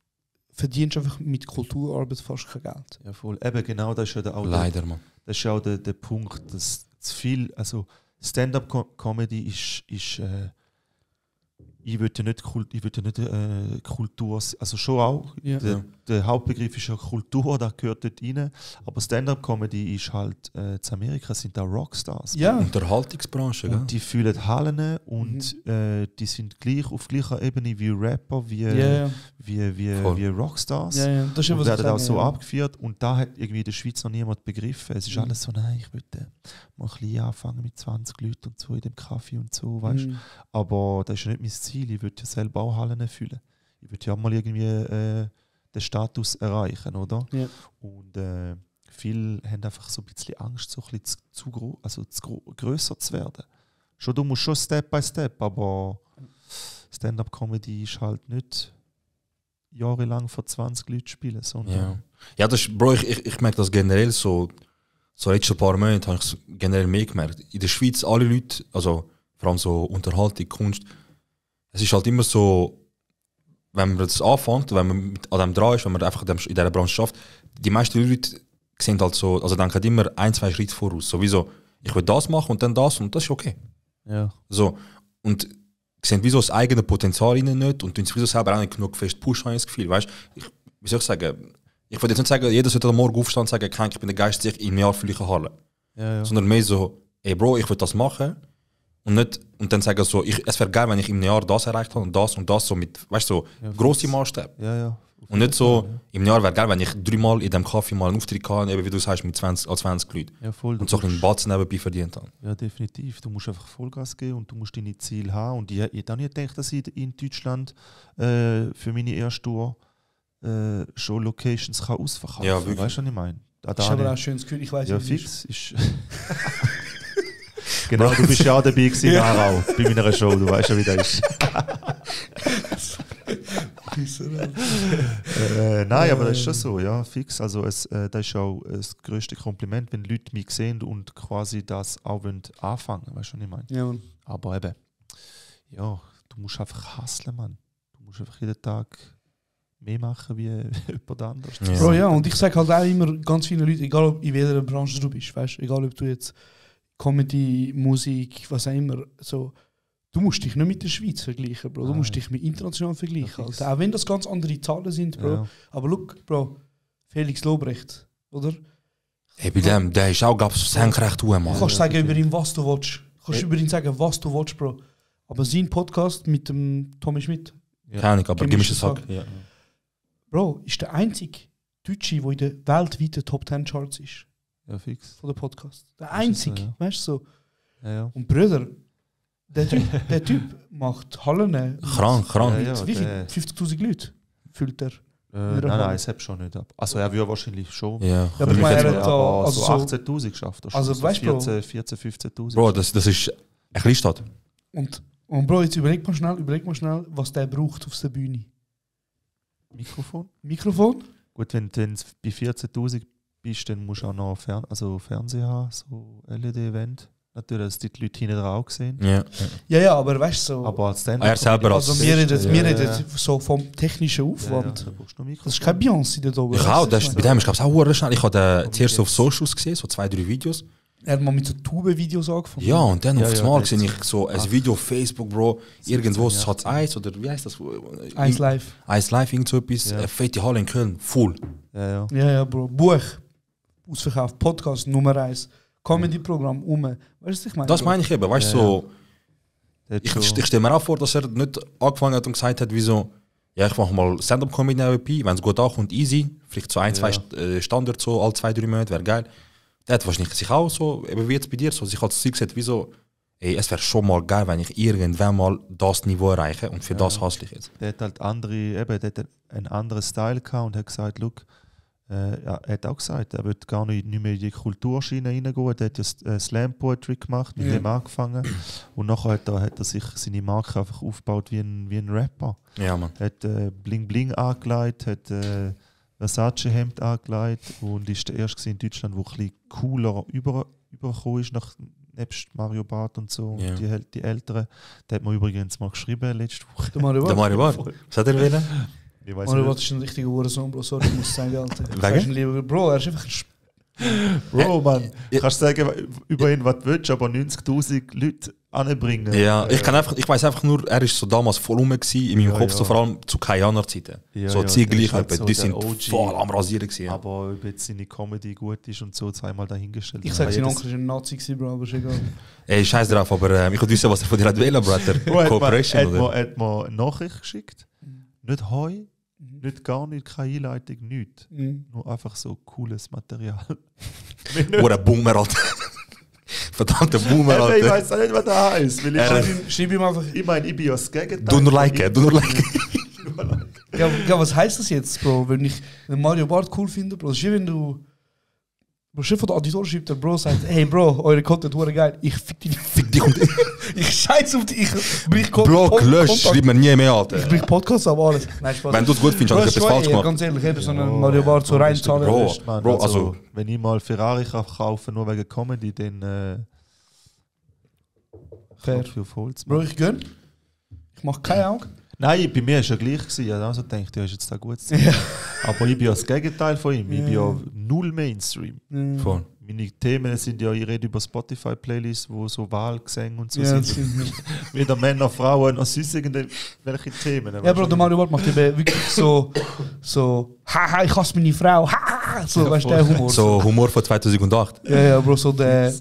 verdienst du einfach mit Kulturarbeit fast kein Geld. Ja, voll. Eben genau, das ist ja auch Leider, Mann. das ist ja auch der Punkt, dass zu viel, also Stand-up-Comedy ist ich würde ja nicht Kultur, also schon auch, Ja. der Hauptbegriff ist ja Kultur, da gehört dort rein, aber Stand-up-Comedy ist halt, in Amerika sind da Rockstars. Ja, Unterhaltungsbranche, gell? Und die fühlen Hallen und die sind gleich auf gleicher Ebene wie Rapper, wie Voll. Rockstars. ja, ja. Das ist ja, Und was ich werden auch sage, so ja. abgeführt und da hat irgendwie in der Schweiz noch niemand begriffen. Es ist alles so, nein, ich würde mal ein bisschen anfangen mit 20 Leuten und so in dem Kaffee und so, weißt. Mhm. Aber das ist ja nicht mein Ziel. Ich würde ja selber auch Hallen fühlen. Ich würde ja auch mal irgendwie den Status erreichen, oder? Ja. Und viele haben einfach so ein bisschen Angst, so ein bisschen grösser zu werden. Du musst schon Step by Step, aber Stand-up-Comedy ist halt nicht jahrelang vor 20 Leuten spielen, sondern Ja, das ist, Bro, ich merke das generell so letzten paar Monate habe ich es generell mehr gemerkt. In der Schweiz alle Leute, also vor allem so Unterhaltung, Kunst, es ist halt immer so, wenn man das anfängt, wenn man an dem dran ist, wenn man einfach in dieser Branche schafft, die meisten Leute sehen halt so, also denken immer 1-2 Schritte voraus. Sowieso, ich will das machen und das ist okay. ja. So, und sehen wieso das eigene Potenzial ihnen nicht und tun sich wieso selber auch nicht genug fest pushen, habe ich das Gefühl. Weißt, wie soll ich sagen, ich würde jetzt nicht sagen, jeder sollte am Morgen aufstehen und sagen, ich bin der Geist, ich im Jahr fühle ich eine Halle. Ja. Sondern mehr so, ey Bro, ich will das machen und dann sagen so, es wäre geil, wenn ich im Jahr das erreicht habe und das so mit, weißt du, so grosse Maßstäbe. Ja. Und nicht so, im Jahr wäre geil, wenn ich 3-mal in dem Kaffee mal einen Auftritt habe, eben wie du sagst, mit 20 Leuten. Ja, voll. Und so einen Batzen nebenbei verdient habe. Ja, definitiv. Du musst einfach Vollgas geben und du musst deine Ziele haben. Und ich habe nicht gedacht, dass ich in Deutschland für meine erste Tour schon Locations kann ausverkaufen kann. Ja, wirklich. Weißt du, was ich meine? Das ist aber auch ein schönes Gefühl, ich weiß Ja, nicht, wie es fix. Genau, du bist ja auch dabei gewesen, ja. Aarau, bei meiner Show, du weißt ja, wie das ist. Nein, aber das ist schon so, ja, fix. Also das ist auch das grösste Kompliment, wenn Leute mich sehen und quasi das auch anfangen, weißt du, was ich meine? Ja, Mann. Aber eben, ja, du musst einfach hustlen, Mann. Du musst einfach jeden Tag mehr machen wie jemand anderes. Ja. Bro, ja, und ich sage halt auch immer ganz vielen Leuten, egal ob in welcher Branche du bist, weißt, egal ob du jetzt Comedy, Musik, was auch immer, so, du musst dich nicht mit der Schweiz vergleichen, Bro. Du musst dich mit international vergleichen. Ja, Alter. Auch wenn das ganz andere Zahlen sind, Bro. Ja. Aber look, Bro, Felix Lobrecht, oder? Hey, bei dem, der ist auch, glaube ich, senkrecht hoch, Du Mann. kannst sagen über ihn, was du willst. Du kannst über ihn sagen, was du willst, Bro. Aber sein Podcast mit dem Tommy Schmidt, Keine Ahnung, aber gib mir das Sack. Gemischter Bro, ist der einzige Deutsche, der in den weltweiten Top 10 Charts ist. Ja, fix. Von der Podcast. Der einzige, ja. weißt du so. Ja. Und Brüder, der Typ macht Hallen. Krank. Ja, Wie viel? der- 50.000 Leute füllt er. Nein, es hat schon nicht ab. Also er würde wahrscheinlich schon. Ja. Ja, aber ich meine, er hat da, aber also so so, 18'000 geschafft. Also, so weißt du, Bro? 14'000, 15'000. Bro, das ist eine Kleinstadt. und Bro, jetzt überleg mal schnell, was der braucht auf der Bühne. Mikrofon? Mikrofon? Gut, wenn du bei 14'000 bist, dann musst du auch noch Fernseher haben, so LED-Event. Natürlich, dass die Leute hinten drauf sehen. Ja. Aber weißt du, so, Aber als Stand-up Er selber als- also wir reden ja. so vom technischen Aufwand. da brauchst du noch Das ist kein Beyoncé da oben. Ich weißt du, auch, was das, ich bei meine? dem ist glaube ich auch verdammt schnell. Ich habe den zuerst auf Socials gesehen, so 2-3 Videos. Er hat mal mit so Tube-Videos angefangen. Ja, und dann Ja, auf das ja, Mal das- sehe ich so ein Video auf Facebook, Bro, irgendwo Satz 1 oder wie heißt das? 1 Live. 1 Live, irgend so etwas, Ja. fette Halle in Köln, full. Ja. Ja, Bro. Buch, ausverkauft, Podcast Nummer 1, Comedy-Programm, weißt du, was ich meine? Das meine ich eben, weißt du, Ja, so, Der hat ich schon- stelle mir auch vor, dass er nicht angefangen hat und gesagt hat, wieso, ja, ich mache mal Stand-Up-Comedy nebenbei, wenn es gut ankommt, easy, vielleicht so 1-2 Standards so, alle 2-3 Monate, wäre geil. Der hat wahrscheinlich sich auch so, eben wie jetzt bei dir, so sich als Ziel gesetzt, wieso, ey, es wäre schon mal geil, wenn ich irgendwann mal das Niveau erreiche und für das hasse ich jetzt. Der hat halt einen anderen Style gehabt und hat gesagt, look, er hat auch gesagt, er wird gar nicht mehr in die Kulturschiene reingehen. Er hat ja Slam Poetry gemacht, mit dem angefangen. Und nachher hat er sich seine Marke einfach aufgebaut wie ein Rapper. Ja, Mann. Er hat Bling Bling angelegt, hat Versace-Hemd angelegt und ist der erste in Deutschland, der ein bisschen cooler übergekommen ist, nebst Mario Barth und so, Ja. die Älteren. Der hat mir übrigens mal geschrieben letzte Woche. Der Mario Der Barth. Mario Barth. Was hat er wollen? Ich weiss Mario nicht. Barth ist ein richtiger Hurensohn, Bro. Sorry, ich muss sagen, Alter. Wegen? Er ist ein lieber Bro, er ist einfach ein Bro, Mann, Ja. kannst sagen über ihn, was du willst, aber 90'000 Leute anbringen. Ja, ich weiß einfach nur, er war so damals voll rum gewesen, in meinem Ja, Kopf, ja. so vor allem zu Kajaner-Zeiten. Ja, so ja, Ziegel, der ist halt so die der sind OG. voll am Rasieren gewesen. Aber ob jetzt seine Comedy gut ist und so, zweimal dahingestellt. Ich sag, sein jedes- Onkel war ein Nazi, gewesen, Bro, aber ist egal. Ey, scheiß drauf, aber ich wollte wissen, was er von dir hat wählen, Bro. Hat er Bro, hat Cooperation mir- oder? hat mir eine Nachricht geschickt. Nicht Heu, nicht gar nicht, keine Einleitung, nichts. Nur einfach so cooles Material. Oder Boomer, Alter. Verdammter Boomer, Ich Alter. weiß auch nicht, was das heisst. Weil Schreib ihm einfach. ich meine, ich bin ja das Gegenteil. Du nur liken, du nur liken. Ja, was heißt das jetzt, Bro? Wenn ich den Mario Barth cool finde, Bro, das ist wie wenn du. Bro, Chef von der Auditor schreibt, der Bro sagt, hey Bro, eure Content wurde geil. Ich fick dich. Fick dich und Ich scheiß auf dich. Ich brich Bro, gelöscht, schreib mir nie mehr, Ich Alter. brich Podcasts, aber alles. Nein, Spaß. Wenn du es gut findest, Bro, habe ich das etwas ist falsch ey, gemacht. ganz ehrlich, eben so einen Mario Barth so reinzahlen. Bro. Mann, Bro, also, wenn ich mal Ferrari kann kaufen nur wegen Comedy, dann Fair. Klopf auf Holz. Bro, Mann. ich gönn. Ich mach kein Auge. Nein, bei mir war es ja gleich. Ich habe also gedacht, ja, ist jetzt da gut. Aber ich bin ja das Gegenteil von ihm. Ich bin ja null Mainstream. Voll. Meine Themen sind ja, ich rede über Spotify-Playlists, wo so Wahlgesänge und so Ja, das sind. stimmt. Weder Männer, Frauen, noch sonst irgendwelche Themen. Ja, Bro, der Mario Barth macht eben wirklich so, haha, ich hasse meine Frau, haha, so, weißt du, der Humor. So Humor von 2008. Ja, Bro, so der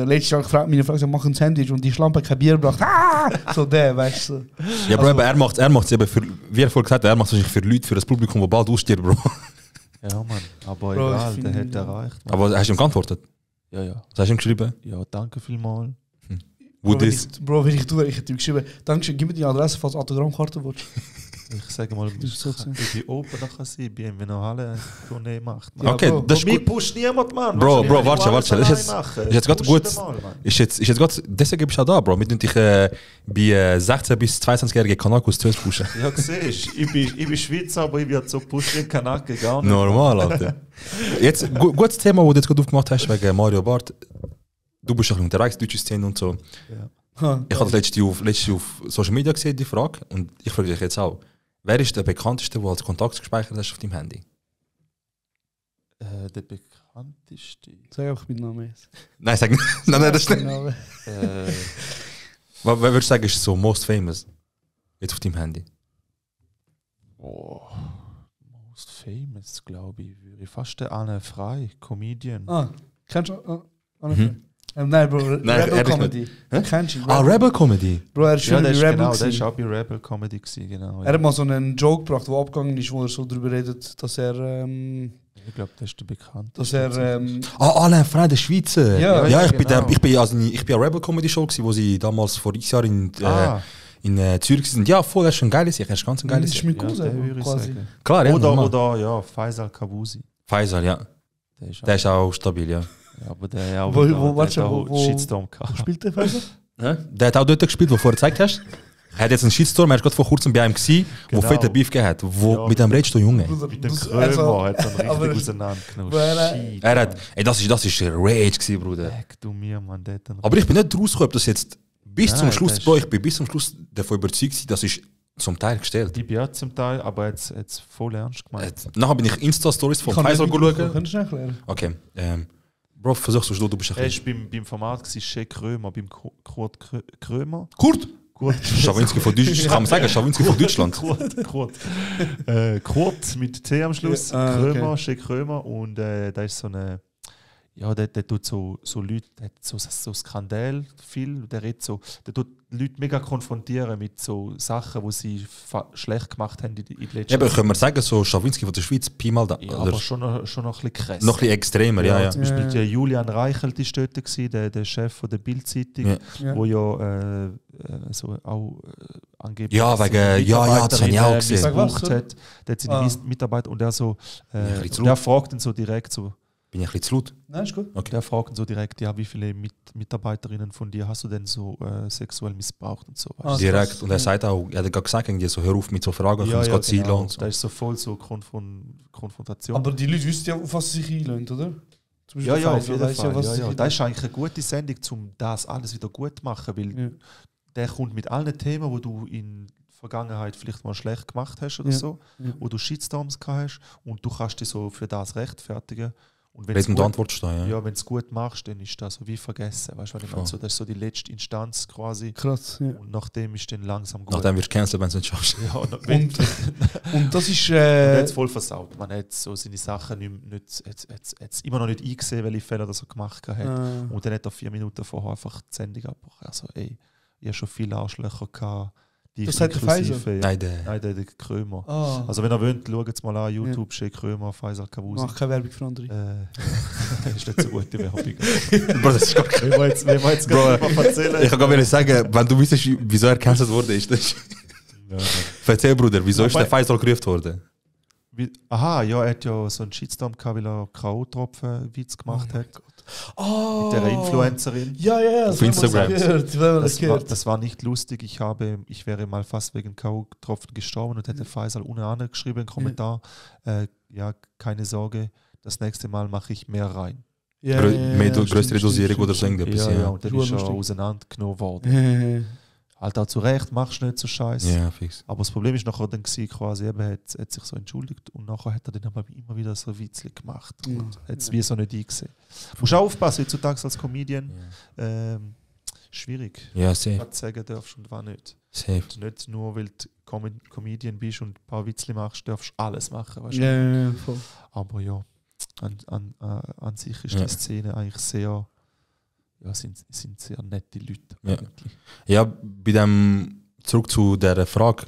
letzte Tag fragt meine Frau, gesagt, mach ein Sandwich und die Schlampe kein Bier gebracht, haha, so der, weißt du. Ja, Bro, Also- aber er macht es eben für, wie er vorhin gesagt hat, er macht es wahrscheinlich für Leute, für das Publikum, das bald ausstirbt, Bro. Ja, Mann. Aber Bro, egal, ich der find- hat erreicht. Mann. Aber hast du ihm geantwortet? Ja, ja. Was hast du ihm geschrieben? Ja, danke vielmals. Wo Bro, wenn das? Bro, wenn ich tue, ich hätte ihm geschrieben, Dankeschön, gib mir die Adresse, falls du Autogrammkarte willst. Ich sage mal, Das ist so gewesen. ich bin open nachher sein, bei ihm, wenn er alle eine Tournee macht. Mann. Ja, Okay, Bro. das ist Mich gut. pusht niemand, Mann. Bro, Weißt du, Bro, ich warte, will alles das ist jetzt- allein machen. ist jetzt gerade Pusht gut. den mal, Mann. Ist jetzt gerade, deswegen bist du auch da, Bro. Wir tun dich bei 16- bis 22-jährigen Kanakos zuerst pushen. Ja, siehst du, ich bin Schweizer, aber ich werde so gepusht wie ein Kanake, gar nicht. Normal, Alter. Jetzt, gutes Thema, das du jetzt gerade aufgemacht hast, wegen Mario Barth. Du bist auch unterwegs, deutsche Szene und so. Ha. Ich habe das letzte auf Social Media gesehen, die Frage. Und ich frage dich jetzt auch. Wer ist der bekannteste, der als Kontakt gespeichert hast auf deinem Handy? Der bekannteste. Sag einfach meinen Namen jetzt. Nein, sag nicht. Nein, das ist nicht. Namen. Wer würdest du sagen, ist so most famous? Jetzt auf deinem Handy. Oh, most famous, glaube ich. Würde ich fast der Anne Frei, Comedian. Ah, kennst du? Mhm. Nein, Bro, Nein, Rebel ehrlich Comedy. Hä? Kennst du ihn? Ah, Rebel Comedy. Bro, er ist Ja, schon der bei ist Rebel genau, der ist gewesen. auch bei Rebel Comedy gewesen, genau. Er hat mal so einen Joke gebracht, der abgegangen ist, wo er so darüber redet, dass er Ich glaube, das ist der bekannteste. dass er Alain Frey, der Schweizer. Ja, ja, ich genau. bin an Rebel Comedy Show gewesen, wo sie damals vor x Jahren in Zürich sind. Ja, voll, das ist schon geil. Er ist ganz ein geiles ist Jahr. mit ja, Cousin, der würde ich quasi. sagen. Klar, ja, Oder, normal. ja, Faisal Kavusi. Faisal, ja. Der ist auch stabil, ja. Ja, aber der auch, Wo- der warte, hat auch wo- Shitstorm gehabt. Spielt der Faisal? Der hat auch dort gespielt, wo du vorher gezeigt hast. Er hat jetzt einen Shitstorm, er war gerade vor kurzem bei einem gewesen, wo Genau. fetter Beef gehabt hat. Wo, Ja, mit dem redest du, Junge. Mit dem Also, Krömer hat er ihn aber- richtig auseinandergenommen. Weil Shit, Er hat, ey, das ist Rage gewesen, Bruder. Leck du mir, Mann, der hat einen Aber ich bin nicht rausgekommen, ob das jetzt bis Nein, zum Schluss, das ist- Bro, ich bin bis zum Schluss davon überzeugt gewesen, das ist zum Teil gestellt. Die bin auch zum Teil, aber jetzt voll ernst gemeint. Nachher bin ich Insta-Stories von Faisal schauen. Kannst du schnell erklären? Okay, Bro, versuchst du bist ein Er bisschen... war beim Format Shea Krömer, beim Kurt Krömer. Kurt! Kurt, Schawinski von Deutschland, kann man sagen, Schawinski von Deutschland. Kurt mit T am Schluss, Ja, Krömer, okay. Shea Krömer und da ist so eine, ja, der tut so Leute, der hat so Skandal viel, der tut Leute mega konfrontieren mit so Sachen, die sie schlecht gemacht haben in letzter Ja, aber können wir sagen, so Schawinski von der Schweiz, Pi mal da. Ja, oder aber schon noch ein bisschen krass. noch ein bisschen extremer, ja. Zum Beispiel der Julian Reichelt ist dort gewesen, der Chef von der Bild-Zeitung, Ja. Ja. wo ja so auch angeblich Ja, wegen, ja, das habe ich auch gesehen. missbraucht hat. Der hat seine Mitarbeiter und er so, und er fragt ihn so direkt so, Bin ich ein bisschen zu laut? Nein, ist gut. der fragt ihn so direkt, ja, wie viele Mitarbeiterinnen von dir hast du denn so sexuell missbraucht und so. Weißt du? Direkt. Und er sagt auch, er hat gerade gesagt, irgendwie so, hör auf mit so Fragen, Ja, es ja, geht zielen genau. und so. Das ist so voll so Konfrontation. Aber die Leute wissen ja, auf was sie sich einlösen, oder? Zum Beispiel Ja, der auf Pfizer jeden weiss Fall. was Ja, sie ja. sich Das ist eigentlich eine gute Sendung, um das alles wieder gut zu machen, weil der kommt mit allen Themen, wo du in der Vergangenheit vielleicht mal schlecht gemacht hast oder so, wo du Shitstorms gehabt hast und du kannst dich so für das rechtfertigen. Und Reden und antwortest du, ja. Ja, wenn du es gut machst, dann ist das so wie vergessen. Weißt du, was ich meine? So, das ist so die letzte Instanz quasi. Krass, ja. Und nachdem ist dann langsam gut. Nachdem wirst du cancelled, wenn du es nicht schaffst. Ja, Und das ist... er hat es voll versaut. Man hat so seine Sachen hat's immer noch nicht eingesehen, welche Fehler er gemacht hat. Und dann hat er 4 Minuten vorher einfach die Sendung abgebrochen. Also ey, ich habe schon viele Arschlöcher gehabt. Das hat der Pfizer? Ja. Nein, der Krömer. Ah. Also wenn ihr wollt, schaut es mal an, YouTube, steht Krömer, Faisal Kavusi. Mach keine Werbung für andere. Das ist nicht so gute Werbung. Bro, das ist gar kein... Wenn wir jetzt gerade mal erzählen. Ich kann gar nicht sagen, wenn du wüsstest, wieso er gecancelt wurde, ist das... Erzähl, Bruder, wieso ist der Faisal gerufen worden? Aha, ja, er hat ja so einen Shitstorm gehabt, weil er K.O.-Tropfen-Witz gemacht hat. Oh. Mit der Influencerin. Ja, Auf Instagram. Das war nicht lustig. Ich wäre mal fast wegen K.O.-Tropfen gestorben und hätte Faisal ohne Ahnung geschrieben, einen Kommentar. Ja, keine Sorge, das nächste Mal mache ich mehr rein. Größere Dosierung oder so irgendetwas. Ja, und dann ist er auseinandergenommen worden. Halt auch zu Recht, machst du nicht so scheiße. Ja, fix. Aber das Problem ist nachher dann gewesen, quasi, er hat sich so entschuldigt und nachher hat er dann aber immer wieder so Witzli gemacht und hat es wie so nicht eingesehen. Du musst auch aufpassen, heutzutage als Comedian. Schwierig. Ja, safe. Was du sagen darfst und was nicht. Safe. Und nicht nur, weil du Comedian bist und ein paar Witzli machst, darfst du alles machen. Weißt du? Ja, voll. Aber ja, an sich ist die Szene eigentlich sehr... Ja, sind sehr nette Leute. Ja, bei dem, zurück zu der Frage,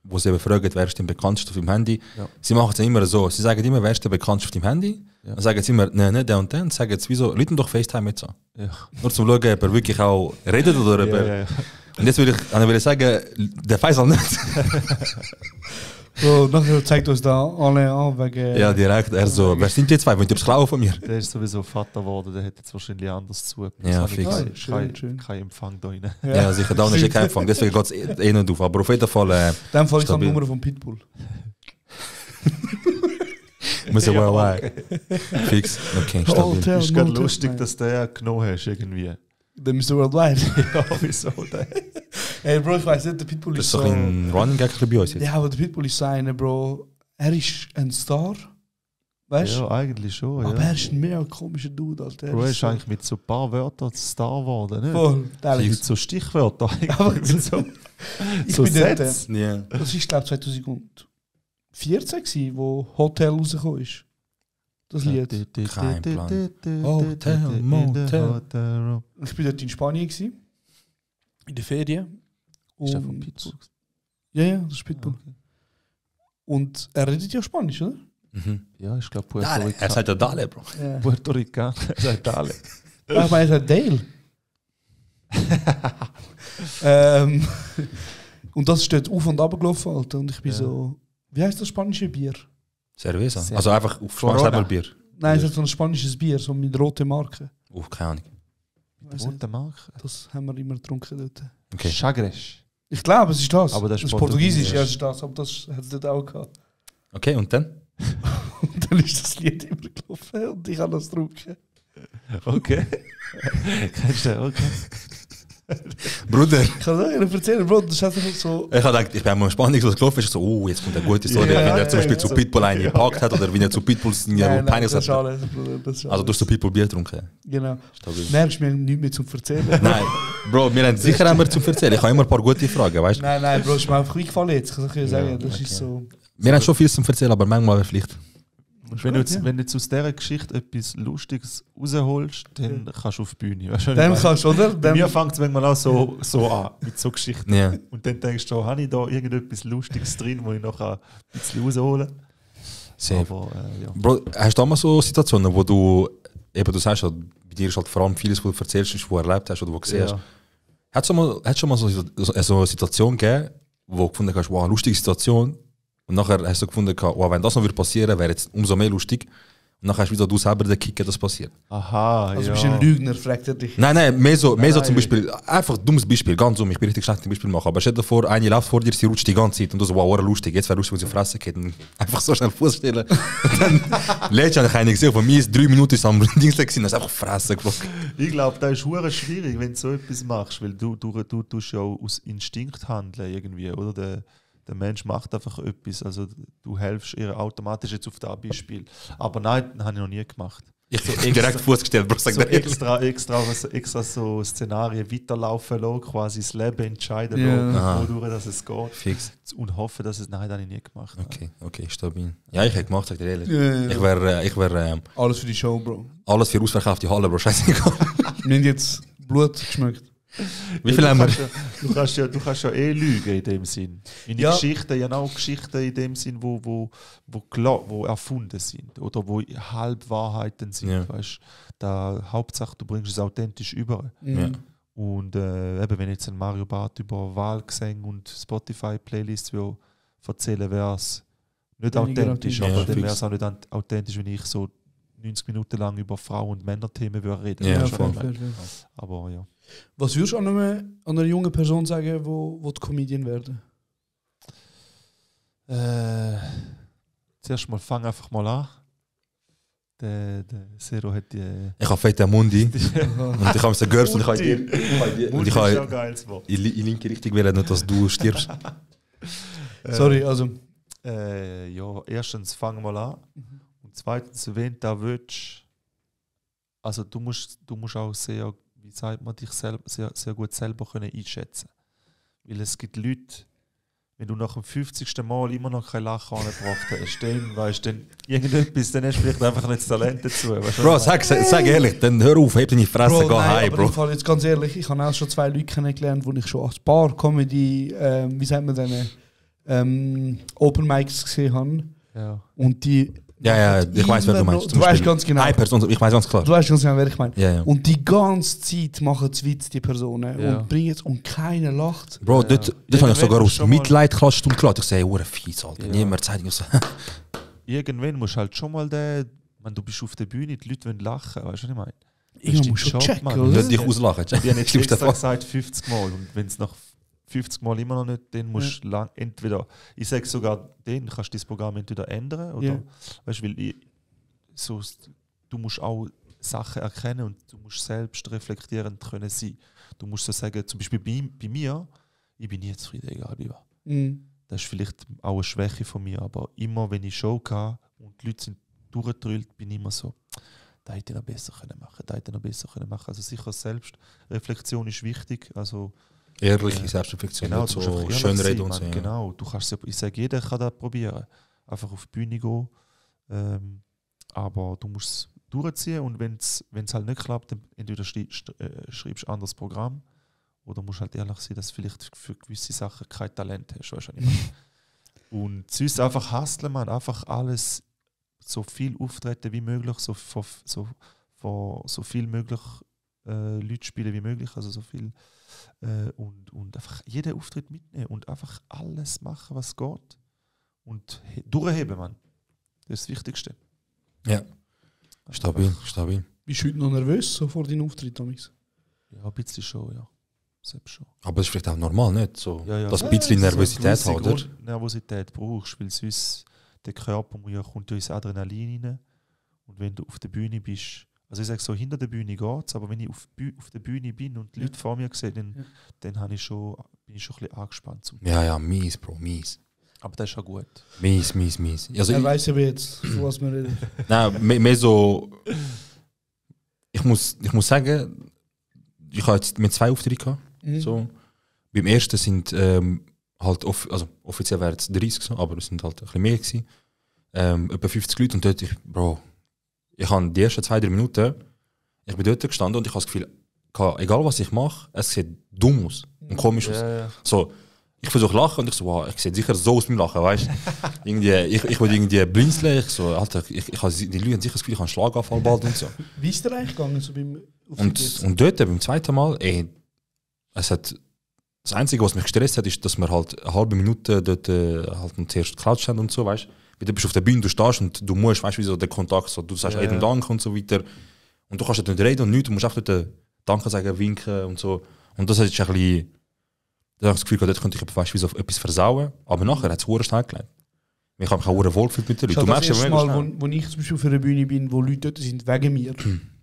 wo sie eben fragen, wer ist der bekannteste auf dem Handy. Ja. Sie machen es immer so, sie sagen immer, wer ist der bekannteste auf dem Handy. Ja. Dann sagen sie immer, nein, der und der. Und sagen jetzt, wieso, Leute doch FaceTime jetzt an. Ja. Nur zum schauen, ob er wirklich auch redet oder ob er... Ja. Und jetzt würde ich sagen, der Faisal nicht. So, nachher zeigt uns da alle an wegen... Ja, direkt. Er so, wer sind die zwei? Wollt ihr das klauen von mir? Der ist sowieso Vater geworden, der hätte jetzt wahrscheinlich anders zu. Ja, fix. Kein Empfang da rein. Ja, sicher, da ist kein Empfang. Deswegen geht es nicht auf. Aber auf jeden Fall... In dem Fall ist die Nummer von Pitbull. Muss ja well. Fix. Okay, stabil. Ist gerade lustig, dass der genommen hast irgendwie. Der Mr. Worldwide. Ja, wieso der? Ey, Bro, ich weiss nicht, der Pitbull ist so... Das ist doch ein Running Gag bei uns jetzt. Ja, aber der Pitbull ist so einer, Bro. Er ist ein Star. Weißt du? Ja, eigentlich schon. Aber er ist ein mega komischer Dude, Alter. Bro, er ist eigentlich mit so ein paar Wörtern Star geworden, ne? Voll, mit so Stichwörtern. Aber mit so Sätze. Yeah. Das ist, glaube ich, 2014 gewesen, wo Hotel rausgekommen ist. Das Lied. Kein Plan. Hotel, Motel. Ich war dort in Spanien gewesen, in der Ferien. Ist das von Pitbull? Ja, das ist Pitbull. Okay. Und er redet ja Spanisch, oder? Mhm. Ja, ich glaube Puerto Rican. Er sagt ja Dale, Bro. Ja. Puerto Rican, er sagt Dale. Ich meine, er sagt Dale. Und das ist dort auf und ab gelaufen, Alter. Und ich bin so, wie heißt das spanische Bier? Cerveza. Also einfach auf Spanisch selber Bier. Nein, es ist so ein spanisches Bier, so mit roten Marken. Keine Ahnung. Mit roten Marken? Das haben wir immer getrunken dort. Okay. Chagres. Ich glaube, es ist das. Aber das ist Portugiesisch, ja, es ist das. Aber das hat es dort auch gehabt. Okay, und dann? Und dann ist das Lied immer gelaufen und ich habe das getrunken. Okay. Kannst du, okay. Bruder. Ich kann sagen, erzählen, Bro, das ist einfach so... Ich habe gedacht, ich bin einmal spannend, was gelaufen ist. So, oh, jetzt kommt eine gute Story, wie er zum Beispiel zu Pitbull einen gepackt hat oder wie er zu Pitbull peinlich hat. Also du hast zu Pitbull Bier getrunken. Genau. Merkst du mir nichts mehr zum Erzählen? Nein, Bro, wir haben sicher immer zum Erzählen. Ich habe immer ein paar gute Fragen, weißt du? Nein, Bro, ist mir einfach eingefallen jetzt. Kann ich sagen, das ist so... Wir haben schon viel zum Erzählen, aber manchmal vielleicht... Wenn du jetzt aus dieser Geschichte etwas Lustiges rausholst, dann kannst du auf die Bühne. Weißt du, dann kannst du, oder? Bei mir fängt es manchmal auch so an, mit so Geschichten. Ja. Und dann denkst du, habe ich da irgendetwas Lustiges drin, wo ich noch ein bisschen rausholen kann. Aber, ja. Bro, hast du auch mal so Situationen, wo du, eben du sagst, bei dir ist halt vor allem vieles, was du erzählst, was du erlebt hast oder was du gesehen hast. Hat es schon mal so eine Situation gegeben, wo du gefunden hast, wow, lustige Situation. Und nachher hast du gefunden, wow, wenn das noch passieren würde, wäre jetzt umso mehr lustig. Und dann hast du wieder du selber den Kick, das passiert. Aha, also bist du ein Lügner, fragt er dich. Nein, mehr so zum Beispiel, einfach ein dummes Beispiel, ganz ich bin richtig schlecht im Beispiel machen, aber stell dir vor, eine läuft vor dir, sie rutscht die ganze Zeit und du so, wow, lustig, jetzt wäre lustig, wenn sie Fresse geht und einfach so schnell Fuß stellen. Und dann lädst du eigentlich einen gesehen, von mir ist 3 Minuten ist am Dings gewesen, dann ist einfach Fresse geflogen. Ich glaube, das ist verdammt schwierig, wenn du so etwas machst, weil du tust ja auch aus Instinkt handeln irgendwie, oder? Der Mensch macht einfach etwas, also du hilfst ihr automatisch jetzt auf das Beispiel. Aber nein, das habe ich noch nie gemacht. Ich so direkt Fuß gestellt, Bro, so extra so Szenarien weiterlaufen lassen, quasi das Leben entscheiden lassen, wodurch dass es geht. Fix. Und hoffen, dass es nein, das habe ich nie gemacht. Okay, stabil. Ja, ich hätte gemacht, sag dir ehrlich. Ja. Ich wäre alles für die Show, Bro. Alles für ausverkaufte Halle, Bro, scheißegal. Wir haben jetzt Blut geschmeckt. Wie viel haben wir? Du kannst ja lügen in dem Sinn. Meine Geschichten, ja auch Geschichten in dem Sinn, wo erfunden sind oder wo Halbwahrheiten sind. Ja. Weißt, Hauptsache, du bringst es authentisch über. Ja. Und eben, wenn jetzt ein Mario Barth über Wahlgesänge und Spotify-Playlists erzählen, wäre es nicht authentisch, aber dann wäre es auch nicht authentisch, wenn ich so 90 Minuten lang über Frauen- und Männerthemen reden. Ja, fair. Aber ja. Was würdest du an einer jungen Person sagen, wo die Comedian werden? Zuerst mal fang einfach mal an. Der Zero hat die. Ich habe fette Mundi und ich habe so gehört und ich habe in linke Richtung wählen, nicht dass du stirbst. Sorry, also. Ja, erstens fang mal an. Und zweitens, wenn du da willst, also du musst auch sehr, wie sagt man, dich sehr, sehr gut selber können einschätzen. Weil es gibt Leute, wenn du nach dem 50. Mal immer noch kein Lachen angebracht hast, dann weißt du, irgendetwas, dann hast du vielleicht einfach nicht das Talent dazu. Bro, sag ehrlich, dann hör auf, heb deine Fresse, geh heim, Bro. Im Fall jetzt ganz ehrlich, ich habe auch schon 2 Leute kennengelernt, wo ich schon als paar Comedy, wie sagt man denn, Open Mics gesehen habe. Ja. Und die... Ja, ich weiß, wer du meinst. Du weißt ganz genau. Eine Person, ich weiß ganz klar. Du weißt ganz genau, wer ich meine. Ja. Und die ganze Zeit machen es Witz, die Personen. Und bringen es und keiner lacht. Bro, dort habe ich sogar aus Mitleid klatscht und gelacht. Ich sage, oh, fies, Alter. Niemand zeigt so. Irgendwann musst du halt schon mal du bist auf der Bühne, die Leute wollen lachen, weißt du, was ich meine? Ich muss schon checken, oder? Nicht dich auslachen. Ich habe nicht extra gesagt 50 Mal. Und wenn es nach 50 Mal immer noch nicht, dann musst du entweder, ich sage sogar, dann kannst du das Programm entweder ändern oder, weißt du, weil du musst auch Sachen erkennen und du musst selbst reflektierend können sein. Du musst so sagen, zum Beispiel bei mir, ich bin nie zufrieden, egal wie war. Das ist vielleicht auch eine Schwäche von mir, aber immer wenn ich Show hatte und die Leute sind durchgedrüllt, bin ich immer so, da hätte ich noch besser können machen. Also sicher Selbstreflexion ist wichtig, also ehrliche Selbstreflexion, genau, so schön reden und so. Genau, du kannst, ich sage, jeder kann das probieren. Einfach auf die Bühne gehen. Aber du musst es durchziehen und wenn es halt nicht klappt, dann entweder schreibst du ein anderes Programm oder musst halt ehrlich sein, dass du vielleicht für gewisse Sachen kein Talent hast. Weißt du, was ich meine? Und sonst einfach hustlen, man, einfach alles so viel auftreten wie möglich, so viel möglich Leute spielen wie möglich, also so viel und einfach jeden Auftritt mitnehmen und einfach alles machen, was geht und durchheben, man. Das ist das Wichtigste. Ja, stabil. Bist du heute noch nervös so vor deinem Auftritt, Thomas? Ja, ein bisschen schon, ja. Selbst schon. Aber das ist vielleicht auch normal, nicht? So, ja. dass ein bisschen Nervosität so hat, oder? Nervosität brauchst, weil sonst der Körper kommt ja ins Adrenalin rein und wenn du auf der Bühne bist, also ich sage so, hinter der Bühne geht es, aber wenn ich auf der Bühne bin und die Leute vor mir sehe, dann bin ich schon ein bisschen angespannt. Ja, mies, Bro, mies. Aber das ist auch gut. Mies. Also er weiß aber jetzt, was wir reden. Nein, mehr so... Ich muss sagen, ich habe jetzt mit 2 Auftritte gehabt. So. Beim ersten sind halt, offiziell wären es 30 so, aber es sind halt ein bisschen mehr gewesen. Etwa 50 Leute und dort, ich habe die ersten 2-3 Minuten, ich bin dort gestanden und ich habe das Gefühl, egal was ich mache, es sieht dumm aus und komisch aus. Ja. So, ich versuche lachen und ich so, wow, ich sehe sicher so aus beim Lachen, weißt du? Ich will irgendwie blinzeln, ich so, Alter, die Leute haben sicher das Gefühl, ich habe einen Schlaganfall bald und so. Wie ist der eigentlich gegangen? So beim und dort, beim zweiten Mal, es hat Das Einzige, was mich gestresst hat, ist, dass wir halt eine halbe Minute dort halt zuerst geklatscht haben und so, weißt du. Du bist auf der Bühne, du stehst und du musst, weißt du, wie so der Kontakt, so, du sagst jedem Dank und so weiter. Und du kannst dort nicht reden und nichts, du musst auch dort Danke sagen, winken und so. Und das ist ein bisschen, da habe ich das Gefühl, dort könnte ich, weißt du, wie so etwas versauen. Aber nachher hat es verdammt schnell gelernt. Ich habe mich auch wohl gefühlt mit den Leuten. Du merkst das erste Mal, wo ich zum Beispiel auf einer Bühne bin, wo Leute dort sind wegen mir.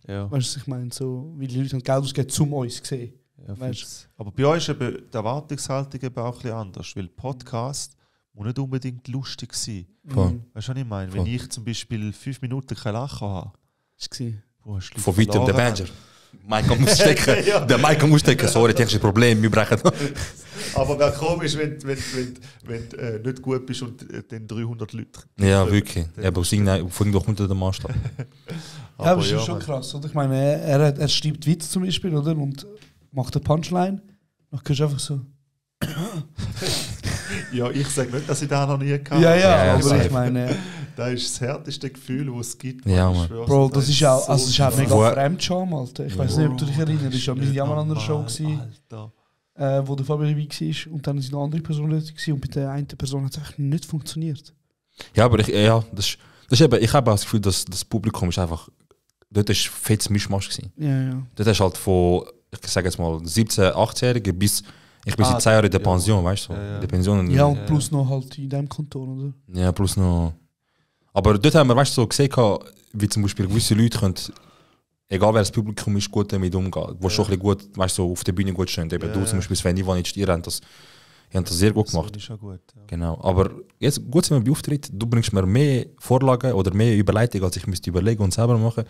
Ja. Weißt du, ich meine, so, wie die Leute haben Geld ausgeben, zum uns gesehen. Ja, aber bei euch ist eben die Erwartungshaltung eben auch ein bisschen anders, weil Podcast muss nicht unbedingt lustig sein. Weißt du, was ich meine? Wenn ich zum Beispiel 5 Minuten kein Lachen habe, von weitem der Manager. Mike muss stecken. Ja. Der Mike muss stecken. Sorry, technische Problem, wir brechen. Aber wäre komisch, wenn du nicht gut bist und dann 300 Leute. Ja, wirklich. Aber von doch unter dem Maßstab. Ja, aber das ist schon krass, oder? Ich meine, er schreibt Witz zum Beispiel, oder? Und macht eine Punchline. Dann kannst du einfach so. Ja, ich sage nicht, dass ich das noch nie hatte. Ja, aber ich meine. Das ist das härteste Gefühl, das es gibt. Ja, Mann. Bro, das ist auch, also es ist auch mega Fremdscham, Alter. Ich weiß nicht, ob du dich erinnerst. Ich war mit Jamal an einer Show, wo der Fabian dabei war. Und dann sind noch andere Personen da. Und bei der einen Person hat es einfach nicht funktioniert. Ja, aber das ist eben, ich habe auch das Gefühl, dass das Publikum ist einfach. Dort war fettes Mischmasch. Ja. Dort hast halt von, ich sage jetzt mal, 17-, 18-Jährigen bis. Ich bin seit 10 Jahren in der Pension, weißt du? So. Die Pension, ja, und plus noch halt in deinem Kanton, oder? Ja, plus noch. Aber dort haben wir, weißt du, so gesehen, wie zum Beispiel gewisse Leute können, egal wer das Publikum ist, gut damit umgehen. Wo schon ein bisschen gut, weißt du, so auf der Bühne gut stehen. Eben du zum Beispiel, Sven Ivanic, ihr habt das sehr gut gemacht. Das ist schon gut. Ja. Genau. Aber jetzt gut sind wir bei Auftritt, du bringst mir mehr Vorlagen oder mehr Überleitungen, als ich müsste überlegen und selber machen.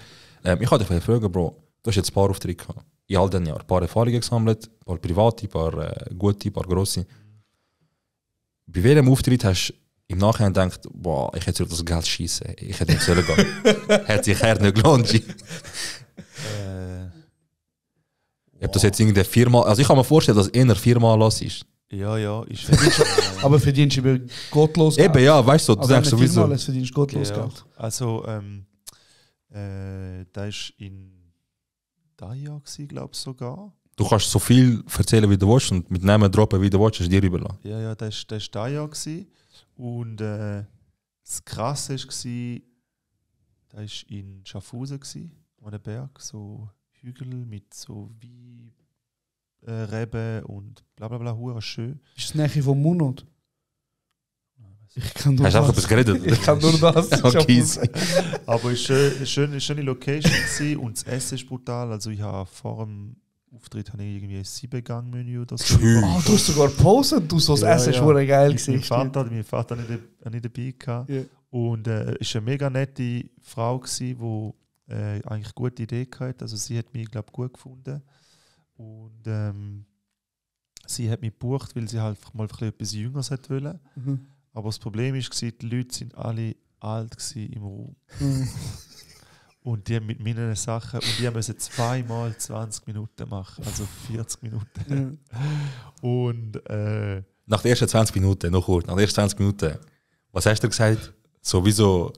Ich wollte dich fragen, Bro, du hast jetzt ein paar Auftritte gehabt. In all den Jahren. Ein paar Erfahrungen gesammelt, ein paar private, ein paar gute, ein paar grosse. Bei welchem Auftritt hast du im Nachhinein gedacht, boah, ich hätte das Geld schießen, ich hätte nicht sollen gehen. Hat sich nicht gelohnt. Ob das jetzt irgendwie 4-mal, also ich kann mir vorstellen, dass es eher 4-mal los ist. Ja. Aber verdienst du über gottlos Geld? Eben, ja, weißt du, du denkst sowieso. Alles verdienst gottlos Geld. Also, da ist in Daya, glaube ich sogar. Du kannst so viel erzählen, wie du willst und mit Namen droppen, wie du willst, ist dir überlassen. Ja, das war Daya. Und das Krasse war, da war in Schaffhausen, an einem Berg, so Hügel mit so wie Reben und bla bla bla, hure schön. Ist das Nähe vom Monat? Ich kann nur Hast du auch etwas geredet? Ich kann nur das. Okay. Aber es war eine schöne Location und das Essen ist brutal. Also ich habe vor dem Auftritt irgendwie ein 7-Gang-Menü oder so. Oh, du hast sogar gepostet, du so das Essen ist hure geil gewesen. Mein Vater nicht dabei gehabt. Yeah. Und es war eine mega nette Frau, die eigentlich eine gute Idee hatte. Also sie hat mich, glaube ich, gut gefunden. Und sie hat mich gebucht, weil sie halt mal etwas Jüngeres wollte. Mhm. Aber das Problem war, die Leute waren alle alt im Raum. Mhm. Und die haben mit meinen Sachen, und die mussten 2-mal 20 Minuten machen, also 40 Minuten. Ja. Und nach den ersten 20 Minuten, noch kurz, nach den ersten 20 Minuten, was hast du gesagt? Sowieso,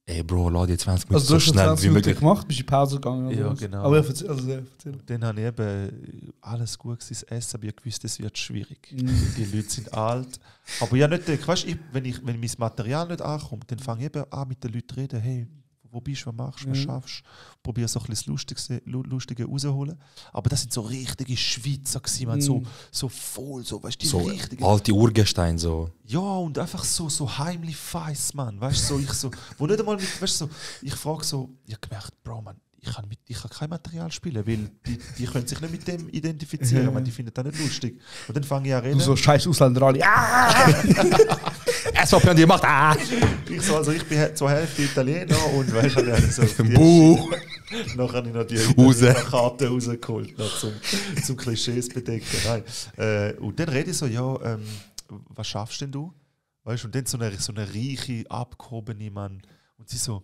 ey Bro, lass die 20 Minuten so schnell wie möglich gemacht, bist du in Pause gegangen? Ja, genau. Aber erzähl. Dann habe ich eben alles gut gewesen, das Essen, aber ich wusste, es wird schwierig. Die Leute sind alt. Aber ja, nicht, weißt, wenn mein Material nicht ankommt, dann fange ich eben an mit den Leuten zu reden, hey, wo bist du, was machst du, was schaffst du? Probier so ein bisschen das Lustige rausholen. Aber das sind so richtige Schweizer gewesen, man, so voll, so, weißt du, die so richtigen. Alte Urgesteine, so. Ja, und einfach so heimlich feiss, man, weißt du, wo nicht einmal mit, weißt du, so, ich frage so, ich habe gemerkt, Bro, man, ich kann kein Material spielen, weil die können sich nicht mit dem identifizieren, man, die finden das nicht lustig. Und dann fange ich an reden. Du so scheiß Ausländer alle. SVP haben die gemacht. Ich bin zur Hälfte Italiener und weißt du, dann so nachher habe ich noch die Karte rausgeholt, zum Klischees bedecken. Nein. Und dann rede ich so, ja, was schaffst denn du? Weißt, und dann so eine reiche, abgehobene Mann. Und sie so,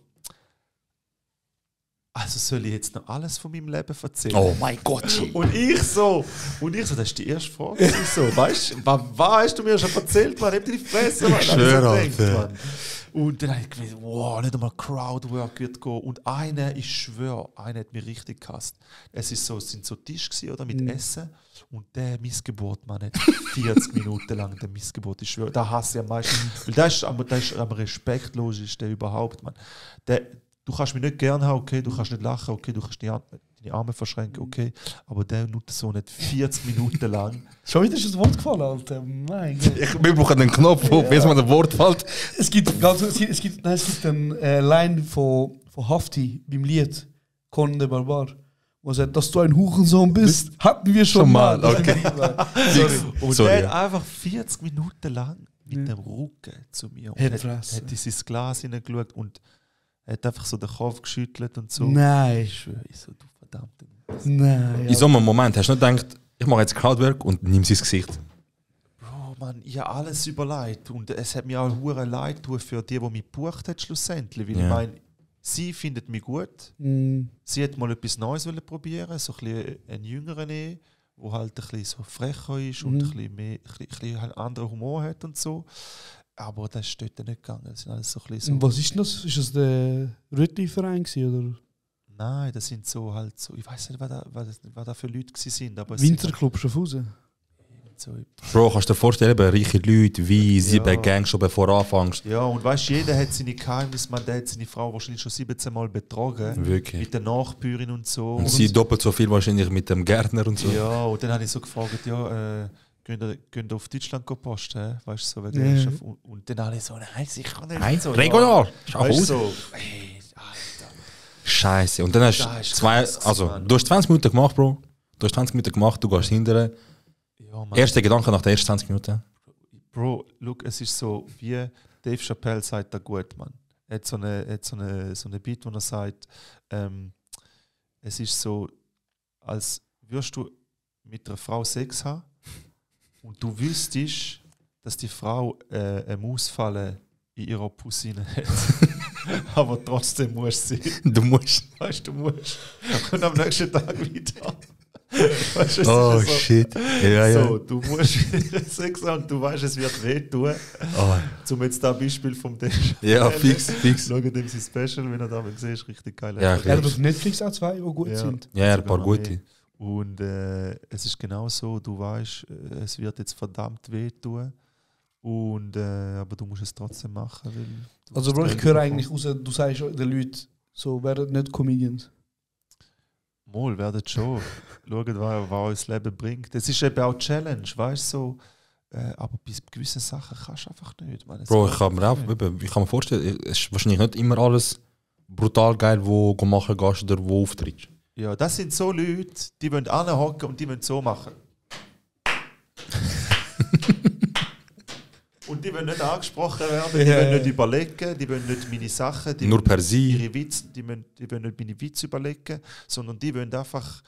also soll ich jetzt noch alles von meinem Leben erzählen? Oh mein Gott! Und ich so, das ist die erste Frage. So, weißt du, was hast du mir schon erzählt, man? Hab dir die Fresse, man. Schön, Alter. Und dann habe ich gedacht, wow, nicht einmal Crowdwork wird gehen. Und einer, ich schwöre, einer hat mich richtig gehasst. Es sind so Tisch gewesen, oder, mit Essen. Und der Missgeburt, man hat 40 Minuten lang der Missgeburt, ich schwöre, da hasse ich am meisten. Weil das ist am respektloseste überhaupt, man. Du kannst mich nicht gern haben, okay, du kannst nicht lachen, okay, du kannst deine Arme verschränken, okay, aber der nutzt so nicht 40 Minuten lang. Schon wieder ist das Wort gefallen, Alter. Mein Gott. Wir brauchen einen Knopf, wo bis man ein Wort fällt. Es gibt eine Line von Hafti beim Lied Conan der Barbar, wo er sagt, dass du ein Hurensohn bist, hatten wir schon mal. Okay. Und der hat einfach 40 Minuten lang mit dem Rücken zu mir und hat in sein Glas hineingeschaut und hat einfach so den Kopf geschüttelt und so. Nein. Ich schwöre, so, du verdammte. Nein. In so einem Moment hast du nicht gedacht, ich mache jetzt Crowdwork und nimm sein Gesicht. Bro, man, ich habe alles überlegt und es hat mir auch hure leid getan für die mich gebucht hat schlussendlich, weil ich meine, sie findet mich gut. Sie hat mal etwas Neues probieren, so ein bisschen einen jüngeren der halt ein bisschen so frecher ist und ein bisschen einen anderen Humor hat und so. Aber das ist dort nicht gegangen. Das sind alles so ein bisschen so. Was ist das? Ist das der Rüttli-Verein oder? Nein, das sind so halt so, ich weiß nicht, was da für Leute sind. Winterclub Schaffhausen. So, Bro, kannst du dir vorstellen, reiche Leute, wie 7 Gangs schon bevor du anfängst? ja, und weißt du, jeder hat seine Geheimnisse, der hat seine Frau wahrscheinlich schon 17 Mal betrogen. Wirklich. Mit der Nachbürin und so. Und sie doppelt so viel wahrscheinlich mit dem Gärtner und so. Ja, und dann habe ich so gefragt, gehen auf Deutschland posten, weißt du, so wegen und dann habe ich so, nein, sicher nicht. Nein, so, regional. Weißt du, so, hey, Alter. Scheiße. Und dann hast du hast 20 Minuten gemacht, Bro. Du hast 20 Minuten gemacht, du gehst hinterher. Ja, Mann. Erster Gedanke nach den ersten 20 Minuten. Bro, look, es ist so, wie Dave Chappelle sagt da gut, Mann. Er hat so eine Beat, wo er sagt, es ist so, als würdest du mit einer Frau Sex haben und du wüsstest, dass die Frau eine Mausfalle in ihrer Pussine hat. Aber trotzdem musst du sie. Du musst. Weißt du, musst. Und am nächsten Tag wieder. Weißt du, Oh, so, shit. Ja, ja. So, du musst Sex haben und du weißt, es wird wehtun. Oh. Zum jetzt da Beispiel vom Dave. Ja, fix. Schau dem sein Special, wenn er da gesehen ist, richtig geil. Ja, Er hat auf Netflix auch 2, die gut sind. Ja, ein paar gute. Und es ist genau so, du weißt, es wird jetzt verdammt wehtun. Und, aber du musst es trotzdem machen. Weil Also, Bro, ich höre eigentlich raus, du sagst den Leuten, so werden nicht Comedians. Mal, werden schon. Schauen, was uns das Leben bringt. Das ist eben auch eine Challenge, weißt du? So, aber bei gewissen Sachen kannst du einfach nicht. Man, Bro, ich kann mir vorstellen, es ist wahrscheinlich nicht immer alles brutal geil, wo du machen gehst oder wo auftrittst. Ja, das sind so Leute, die wollen anhocken und die wollen so machen. Und die wollen nicht angesprochen werden, die wollen nicht überlegen, die wollen nicht meine Sachen, die nur per se. Ihre Witze, die wollen nicht meine Witze überlegen, sondern die wollen einfach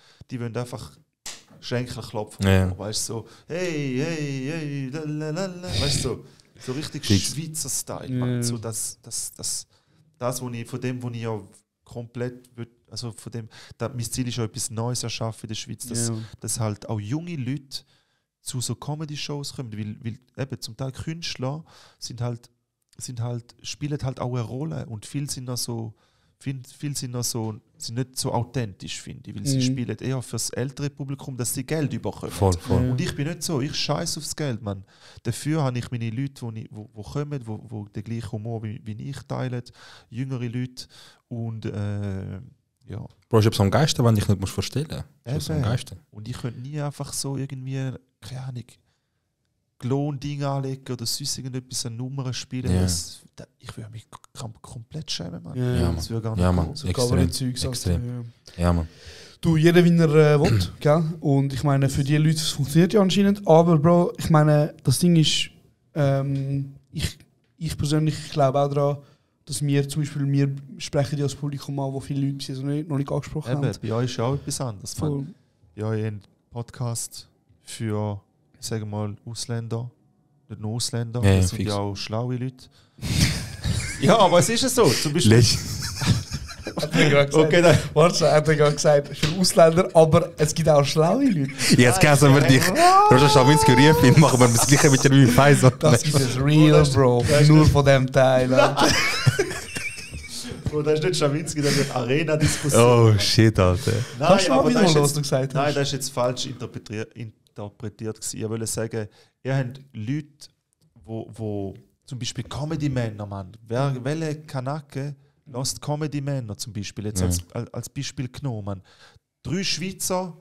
Schenkel klopfen. Ja. Weißt du, so, hey, lalalala. Weißt du, so richtig Schweizer Style. Man. So das wo ich, von dem, wo ich ja komplett, also von dem, mein Ziel ist ja etwas Neues erschaffen in der Schweiz, dass halt auch junge Leute zu so Comedy-Shows kommen, weil eben zum Teil Künstler sind spielen halt auch eine Rolle und viele sind nicht so authentisch, finde ich, weil sie spielen eher für das ältere Publikum, dass sie Geld überkommen. Voll. Und ich bin nicht so, ich scheiße aufs Geld, Mann. Dafür habe ich meine Leute, die kommen, die den gleichen Humor wie ich teilen, jüngere Leute und ja. Bro, ich habe so am Geisten, wenn ich nicht verstehen muss. So und ich könnte nie einfach so irgendwie, keine Ahnung, Klon-Ding anlegen oder sonst irgendetwas an Nummern spielen. Yeah. Ich würde mich komplett schämen, Mann. Ja, das würde gar nicht Ja, Mann. So Extrem. Ja, Mann. Du, jeder wie er will, gell? Und ich meine, für die Leute funktioniert ja anscheinend. Aber Bro, ich meine, das Ding ist, ich persönlich glaube auch daran, dass wir sprechen ja als Publikum an, wo viele Leute bis jetzt noch nicht angesprochen haben. Bei euch ist auch etwas anderes. Man. Ja, ihr habt einen Podcast für, sagen wir mal, Ausländer. Nicht nur Ausländer, ja, das sind ja auch schlaue Leute. Ja, aber es ist ja so. Zum Beispiel. Okay, dann. Warte, er hat gerade gesagt, für Ausländer, aber es gibt auch schlaue Leute. Jetzt kämpfen wir dich. Roger Schawinski Riefin, machen wir das gleiche mit der Rui Faisal. Das ist das real, Bro. Nur von dem Teil. Bro, das ist nicht Schawinski, das ist eine Arena-Diskussion. Oh shit, Alter. Kannst du mal aber wieder das ist los, jetzt- du gesagt Nein, hast? das ist jetzt falsch interpretiert gewesen. Ich wollte sagen, ihr habt Leute, wo zum Beispiel Comedy-Männer, Mann. Welche Kanake lässt Comedy-Männer zum Beispiel, jetzt als Beispiel genommen, Mann. 3 Schweizer,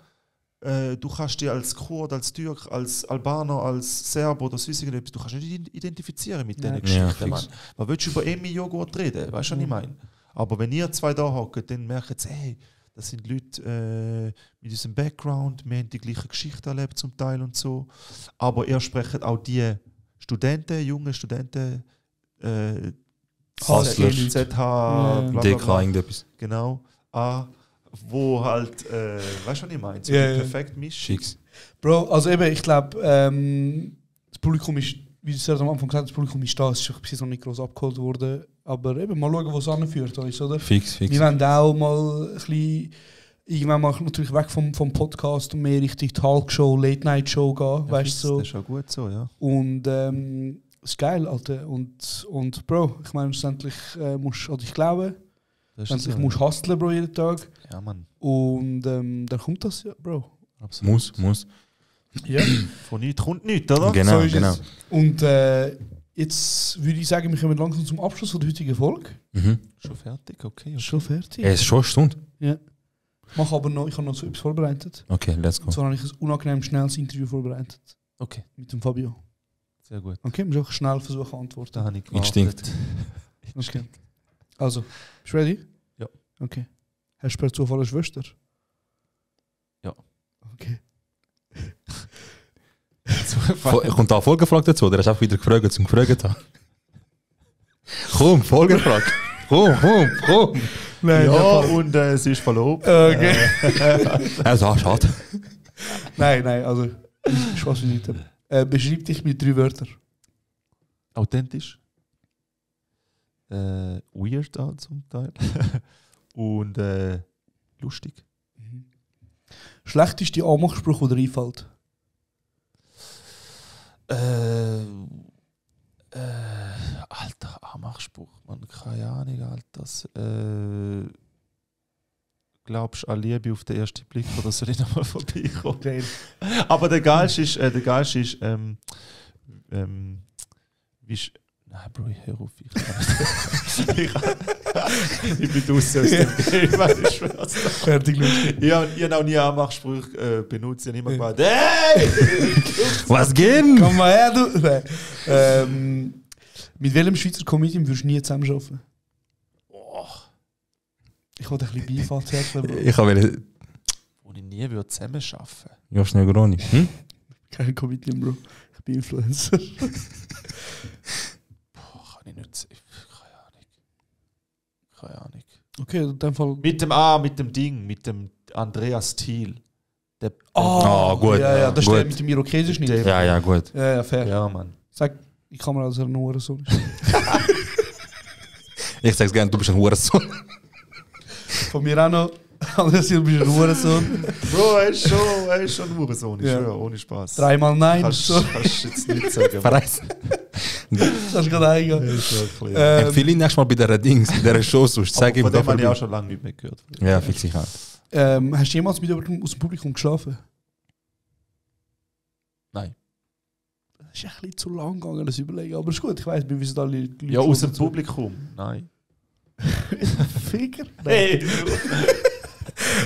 du kannst dich als Kurd, als Türk, als Albaner, als Serb oder sonst irgendetwas, du kannst nicht identifizieren mit diesen Geschichten, fix. Mann. Man will über Emmy-Joghurt reden, weißt du, was ich meine? Aber wenn ihr zwei da hockt, dann merkt ihr, hey, das sind Leute mit diesem Background, wir haben die gleiche Geschichte erlebt zum Teil und so. Aber ihr sprecht auch die Studenten, junge Studenten, Hustlers. ZH, bla, bla, DK, bla, irgendetwas. genau, wo halt, weißt du, was ich meine? So Ja, die ja. perfekte Mischung. Schicks. Bro, also eben, ich glaube, das Publikum ist, wie du es am Anfang gesagt hast, das Publikum ist da, es ist bis jetzt noch nicht groß abgeholt worden. Aber eben, mal schauen, wo es anführt uns, oder? Fix. Wir wollen auch mal ein bisschen, irgendwann mal natürlich weg vom Podcast und mehr Richtung Talkshow, Late-Night-Show gehen, Ja, weißt du so. Das ist auch gut so, ja. Und es ist geil, Alter. Und Bro, ich meine, schlussendlich musst du an dich glauben. Das ist Schlussendlich so, musst du hustlen, Bro, jeden Tag. ja, Mann. Und dann kommt das, ja, Bro. Absolut. Muss. Ja. Von nichts kommt nichts, oder? Genau, So ist genau. es. Und jetzt würde ich sagen, wir kommen langsam zum Abschluss von der heutigen Folge. Mhm. Schon fertig, okay. Schon fertig. Es ist schon eine Stunde. Mach aber noch, ich habe noch so etwas vorbereitet. Okay, let's go. Und zwar habe ich ein unangenehm schnelles Interview vorbereitet. Okay, Mit dem Fabio. sehr gut. Okay, wir müssen auch schnell versuchen zu antworten. Da habe ich Instinkt. Okay. Also, bist du ready? Ja. Okay. Hast du per Zufall eine Schwester? Ja. Okay. Kommt da Folgefrage dazu? Oder hast du einfach wieder gefragt zum Gefragt haben? Komm, Folgefrage. Komm. Nein, Ja, und sie ist verlobt. Okay. Also, schade. Nein, also, Spaß beiseite. Beschreib dich mit 3 Wörtern. Authentisch. Weird auch zum Teil. Und lustig. Schlechteste Anmachspruch, der dir einfällt? Alter, Anmachspruch. Man, keine Ahnung, Alter. Glaubst du an Liebe auf den ersten Blick oder soll ich nochmal vorbeikommen? Geil. Aber der Geilste ist, wie ist. Nein, Bro, ich hör auf. Ich bin draußen aus dem Game, ich schwör's dir. Fertig, lustig. Ich habe noch nie Anmachsprüche benutzt. Ich habe immer gesagt, hey! Was geht? Komm mal her, du. Nein. Mit welchem Schweizer Comedian würdest du nie zusammenarbeiten? Ich wollte ein bisschen Beifall zerkeln, Bro. Ich habe Wo ich nie würde zusammen arbeiten. Josh Negroni. Kein Comedian, Bro. Ich bin Influencer. Kann ich nicht sehen. Keine Ahnung. Okay, in dem Fall. Mit dem Andreas Thiel. Der, Gut. Ja, das ist Gut. der mit dem Irokesisch nicht. Ja, gut. Ja, fair. ja, Mann. Sag, ich kann mir also nur so. Ich sag's gerne, du bist ein Hurensohn. Von mir auch noch. Andreas, du bist ein Hurensohn. Bro, er ist schon ein Hurensohn, ich Ja. schwöre, ohne Spaß. 3x nein. Kannst So. kannst du jetzt nicht sagen. Verreißen. Das ist gerade eingehen. ist wirklich. Empfehle ihn nächstes Mal bei dieser Dings, bei dieser Show, sonst sag ihm Von da dem habe ich vorbei. auch schon lange nicht mehr gehört. Ja, fix ich auch. Hast du jemals mit jemandem aus dem Publikum geschlafen? Nein. Das ist ein bisschen zu lang gegangen, das Überlegen. Aber ist gut, ich weiss, wir wissen alle. Leute Ja, aus dem dazu. Publikum. Nein. Ficker? Hey!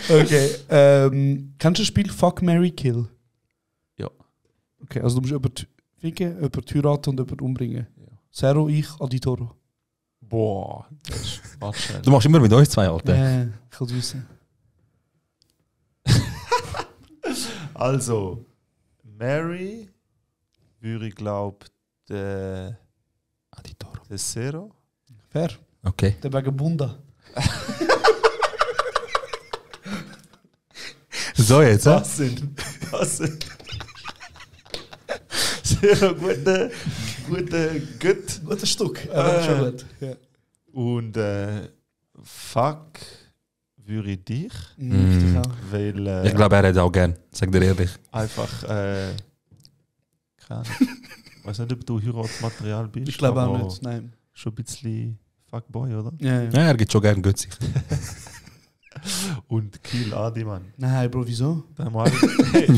Okay. Kennst du das Spiel Fuck, Marry, Kill? Ja. Okay, also du musst jemanden ficken, jemanden heiraten und jemanden umbringen. Ja. Zero, ich, Aditoro. Boah, das ist warte schnell. Du machst immer mit uns zwei, Alter. Ja, ich will es wissen. Also, Mary würde ich glaube der Aditoro. Zero. Fair. Okay. Der wegen Bunda. So jetzt, ja? Was sind? Sehr gute Gut. Gutes Stück. Aber schon gut. Ja. Und fuck würde ich dich. Richtig auch. Weil, Ich glaube, er hätte auch gern. Sag dir ehrlich. einfach, keine Ahnung. Ich weiß nicht, ob du Heiratsmaterial bist. Ich glaube auch aber nicht, nein. Schon ein bisschen Fuckboy, oder? Ja. Ja, er geht schon gern günstig. Und Kiel Adi, Mann. Nein, Bro, wieso? Da haben wir alle,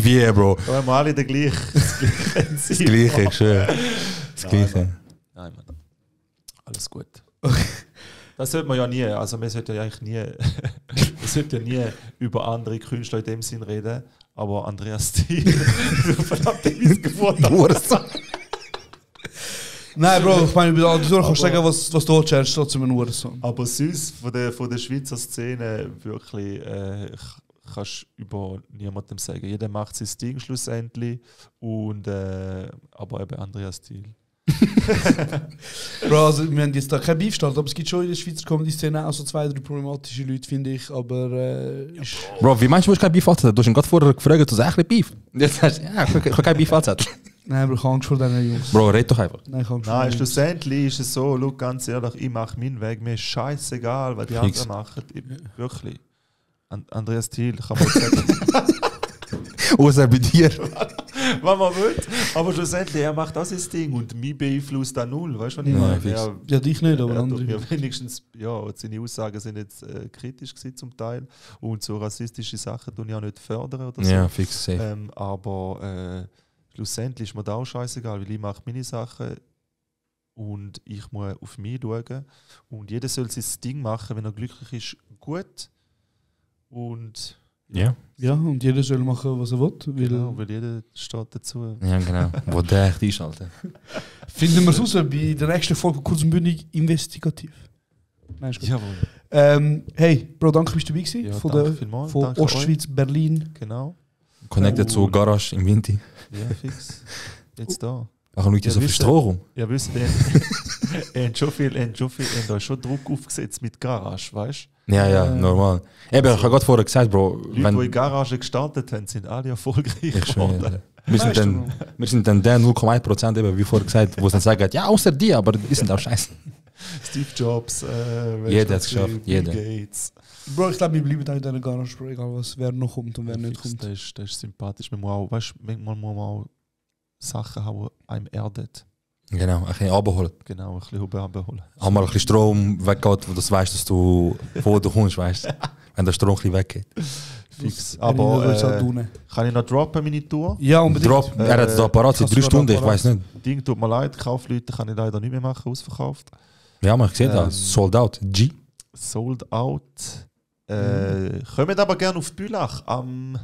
Wie, Bro? da haben wir alle das Gleiche. Das Gleiche, schön. Das Gleiche. Nein, Mann. Alles gut. Das sollte man ja nie, also man sollte ja eigentlich nie, man sollte ja nie über andere Künstler in dem Sinn reden, aber Andreas Thiel, verdammt, ich weiß gefunden. Nein, Bro, ich meine, du kannst sagen, was du willst, trotzdem ein Uhrensohn. Aber sonst von der Schweizer Szene wirklich kannst du über niemandem sagen. Jeder macht sein Ding schlussendlich und aber eben Andreas Thiel. Bro, also wir haben jetzt da kein Beef gestartet, aber es gibt schon in der Schweizer Comedy-Szene auch so 2-3 problematische Leute, finde ich, aber Bro, wie meinst du, du hast kein Beef anzetteln? Du hast ihn gerade vorher gefragt, du sagst ein Beef. Jetzt sagst du, ja, ich habe kein Beef anzetteln. Nein, Bro, ich habe Angst vor diesen Jungs. Bro, red doch einfach. Nein, ich habe Angst vor Nein, diesen Jungs. schlussendlich ist es so, schau, ganz ehrlich, ich mache meinen Weg, mir ist scheißegal, was die Fix. anderen machen. Wirklich. Andreas Thiel kann man sagen, Außer bei dir. was man will. Aber schlussendlich, er macht auch sein Ding und mich beeinflusst da null. Weißt du, was ich Nein, meine? fix. Ja, dich nicht, aber Er hat andere. mir wenigstens, ja, seine Aussagen sind jetzt kritisch gewesen zum Teil und so rassistische Sachen tun ja nicht fördern oder so. Ja, fix, safe. Aber schlussendlich ist mir da auch scheißegal, weil ich mache meine Sachen und ich muss auf mich schauen und jeder soll sein Ding machen, wenn er glücklich ist, gut und Ja. Ja, und jeder soll machen, was er will. Weil genau, weil jeder steht dazu. Ja, genau. Wo der echt einschalten. finden wir es raus bei der nächsten Folge kurz und bündig investigativ. Nein, ist gut. Jawohl. Hey, Bro, danke, bist du dabei gewesen. Ja, von danke der, vielmals. von Danke Ostschweiz, Berlin. Genau. Connected zu Garage im Winter. Ja, fix. Jetzt da. Ach, schau dir so viel Stroh rum. Ja, wisst ihr, ihr habt da schon Druck aufgesetzt mit Garage, weißt du? Ja, normal. Eben, ich habe gerade vorher gesagt, Bro, Leute, die in Garage gestartet haben, sind alle erfolgreich ich geworden. schwöre. Wir sind dann der 0,1%, eben, wie vorher gesagt, wo es dann sagt, ja, außer die, aber die sind auch scheiße. Steve Jobs, Jeder hat es geschafft, Bill jeder. Gates. Bro, ich glaube, wir bleiben auch in dieser Garage, Bro, egal was, wer noch kommt und wer nicht Fix, kommt. das ist sympathisch. Man muss auch, weißt, manchmal muss man auch Sachen haben, die einem erdet. Genau, ein bisschen abholen. Genau, ein bisschen abholen. Einmal ein bisschen Strom weggeht, wo du weißt, dass du wo du kommst, weißt du. Wenn der Strom ein bisschen weggeht. Fix. Aber Aber kann ich noch droppen, meine Tour? ja, unbedingt. Drop, er hat da parat seit 3 Stunden, ich weiß nicht. Ding tut mir leid, Kaufleute kann ich leider nicht mehr machen, ausverkauft. Ja, man, ich sehe das. Sold out. G. Sold out. Kommt aber gerne auf Bülach am.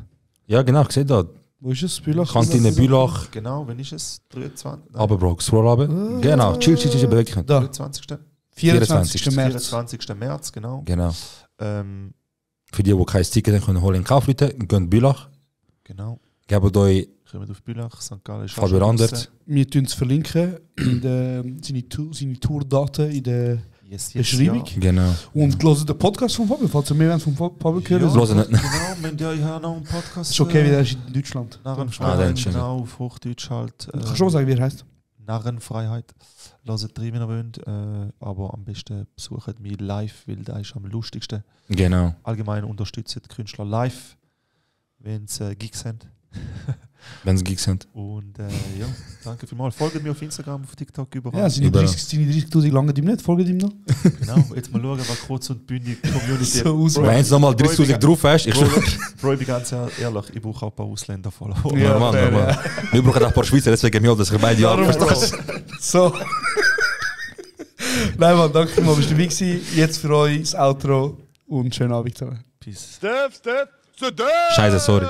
Ja, genau, ich sehe das. Wo ist es? Bülach? Kantine Bülach. Genau, wenn ist es? 23. Aber Bro, scroll runter. Genau, chill, beweg dich nicht. Da, 23. 24. März. 24. März, genau. Genau. Ähm, Für die kein Ticket haben, können holen in Kaufleute, gehen Bülach. genau. Gebt euch Kommt auf Bülach, St. Gallen ist Fabian Anders. Wir tun es verlinken in seine Tourdaten in der Beschreibung. Genau. Und hören den Podcast von Fabio, falls ihr mehr wollt von Fabio hören. Ja, Hören nicht. Genau, ich habe noch einen Podcast. Ist okay, wie der ist in Deutschland. Narrenfreiheit, dann schön. genau, auf Hochdeutsch halt. Kannst du schon mal sagen, wie er heißt? Narrenfreiheit. Hört rein, wenn ihr wollt. Aber am besten besucht mich live, weil der ist am lustigsten. Genau. Allgemein unterstützt die Künstler live, wenn sie Gigs haben. Wenn es Gigs sind. Und ja, danke vielmals. Folgt mir auf Instagram, auf TikTok, überall. Ja, seine Überall. 30.000 lange ihm nicht. Folgt ihm noch. Genau, jetzt mal schauen, was kurz und bündig Community. So aus. Bro, Wenn jetzt nochmal 30.000 drauf hast, ich Bro, schwöre. Bro, ich bin ganz ehrlich, ich brauche auch ein paar Ausländer follower. Ja, Normal, fair, normal. Wir brauchen auch ein paar Schweizer, deswegen mir, dass ich beide Darum, Jahre Bro. verstehe. So. Nein, Mann, danke mal, bist du dabei gewesen. Jetzt für euch das Outro und schönen Abend zusammen. Peace. Scheiße, sorry.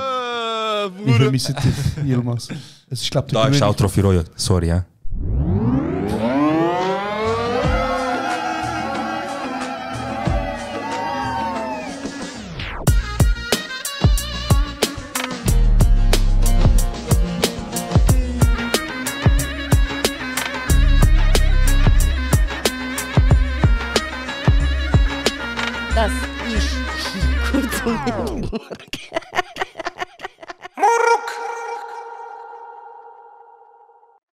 Ich vermisse dich, Yilmaz. Es ist, glaube ich, Da ist Outro für euch. Sorry, ja. Das ist kurz und bündig.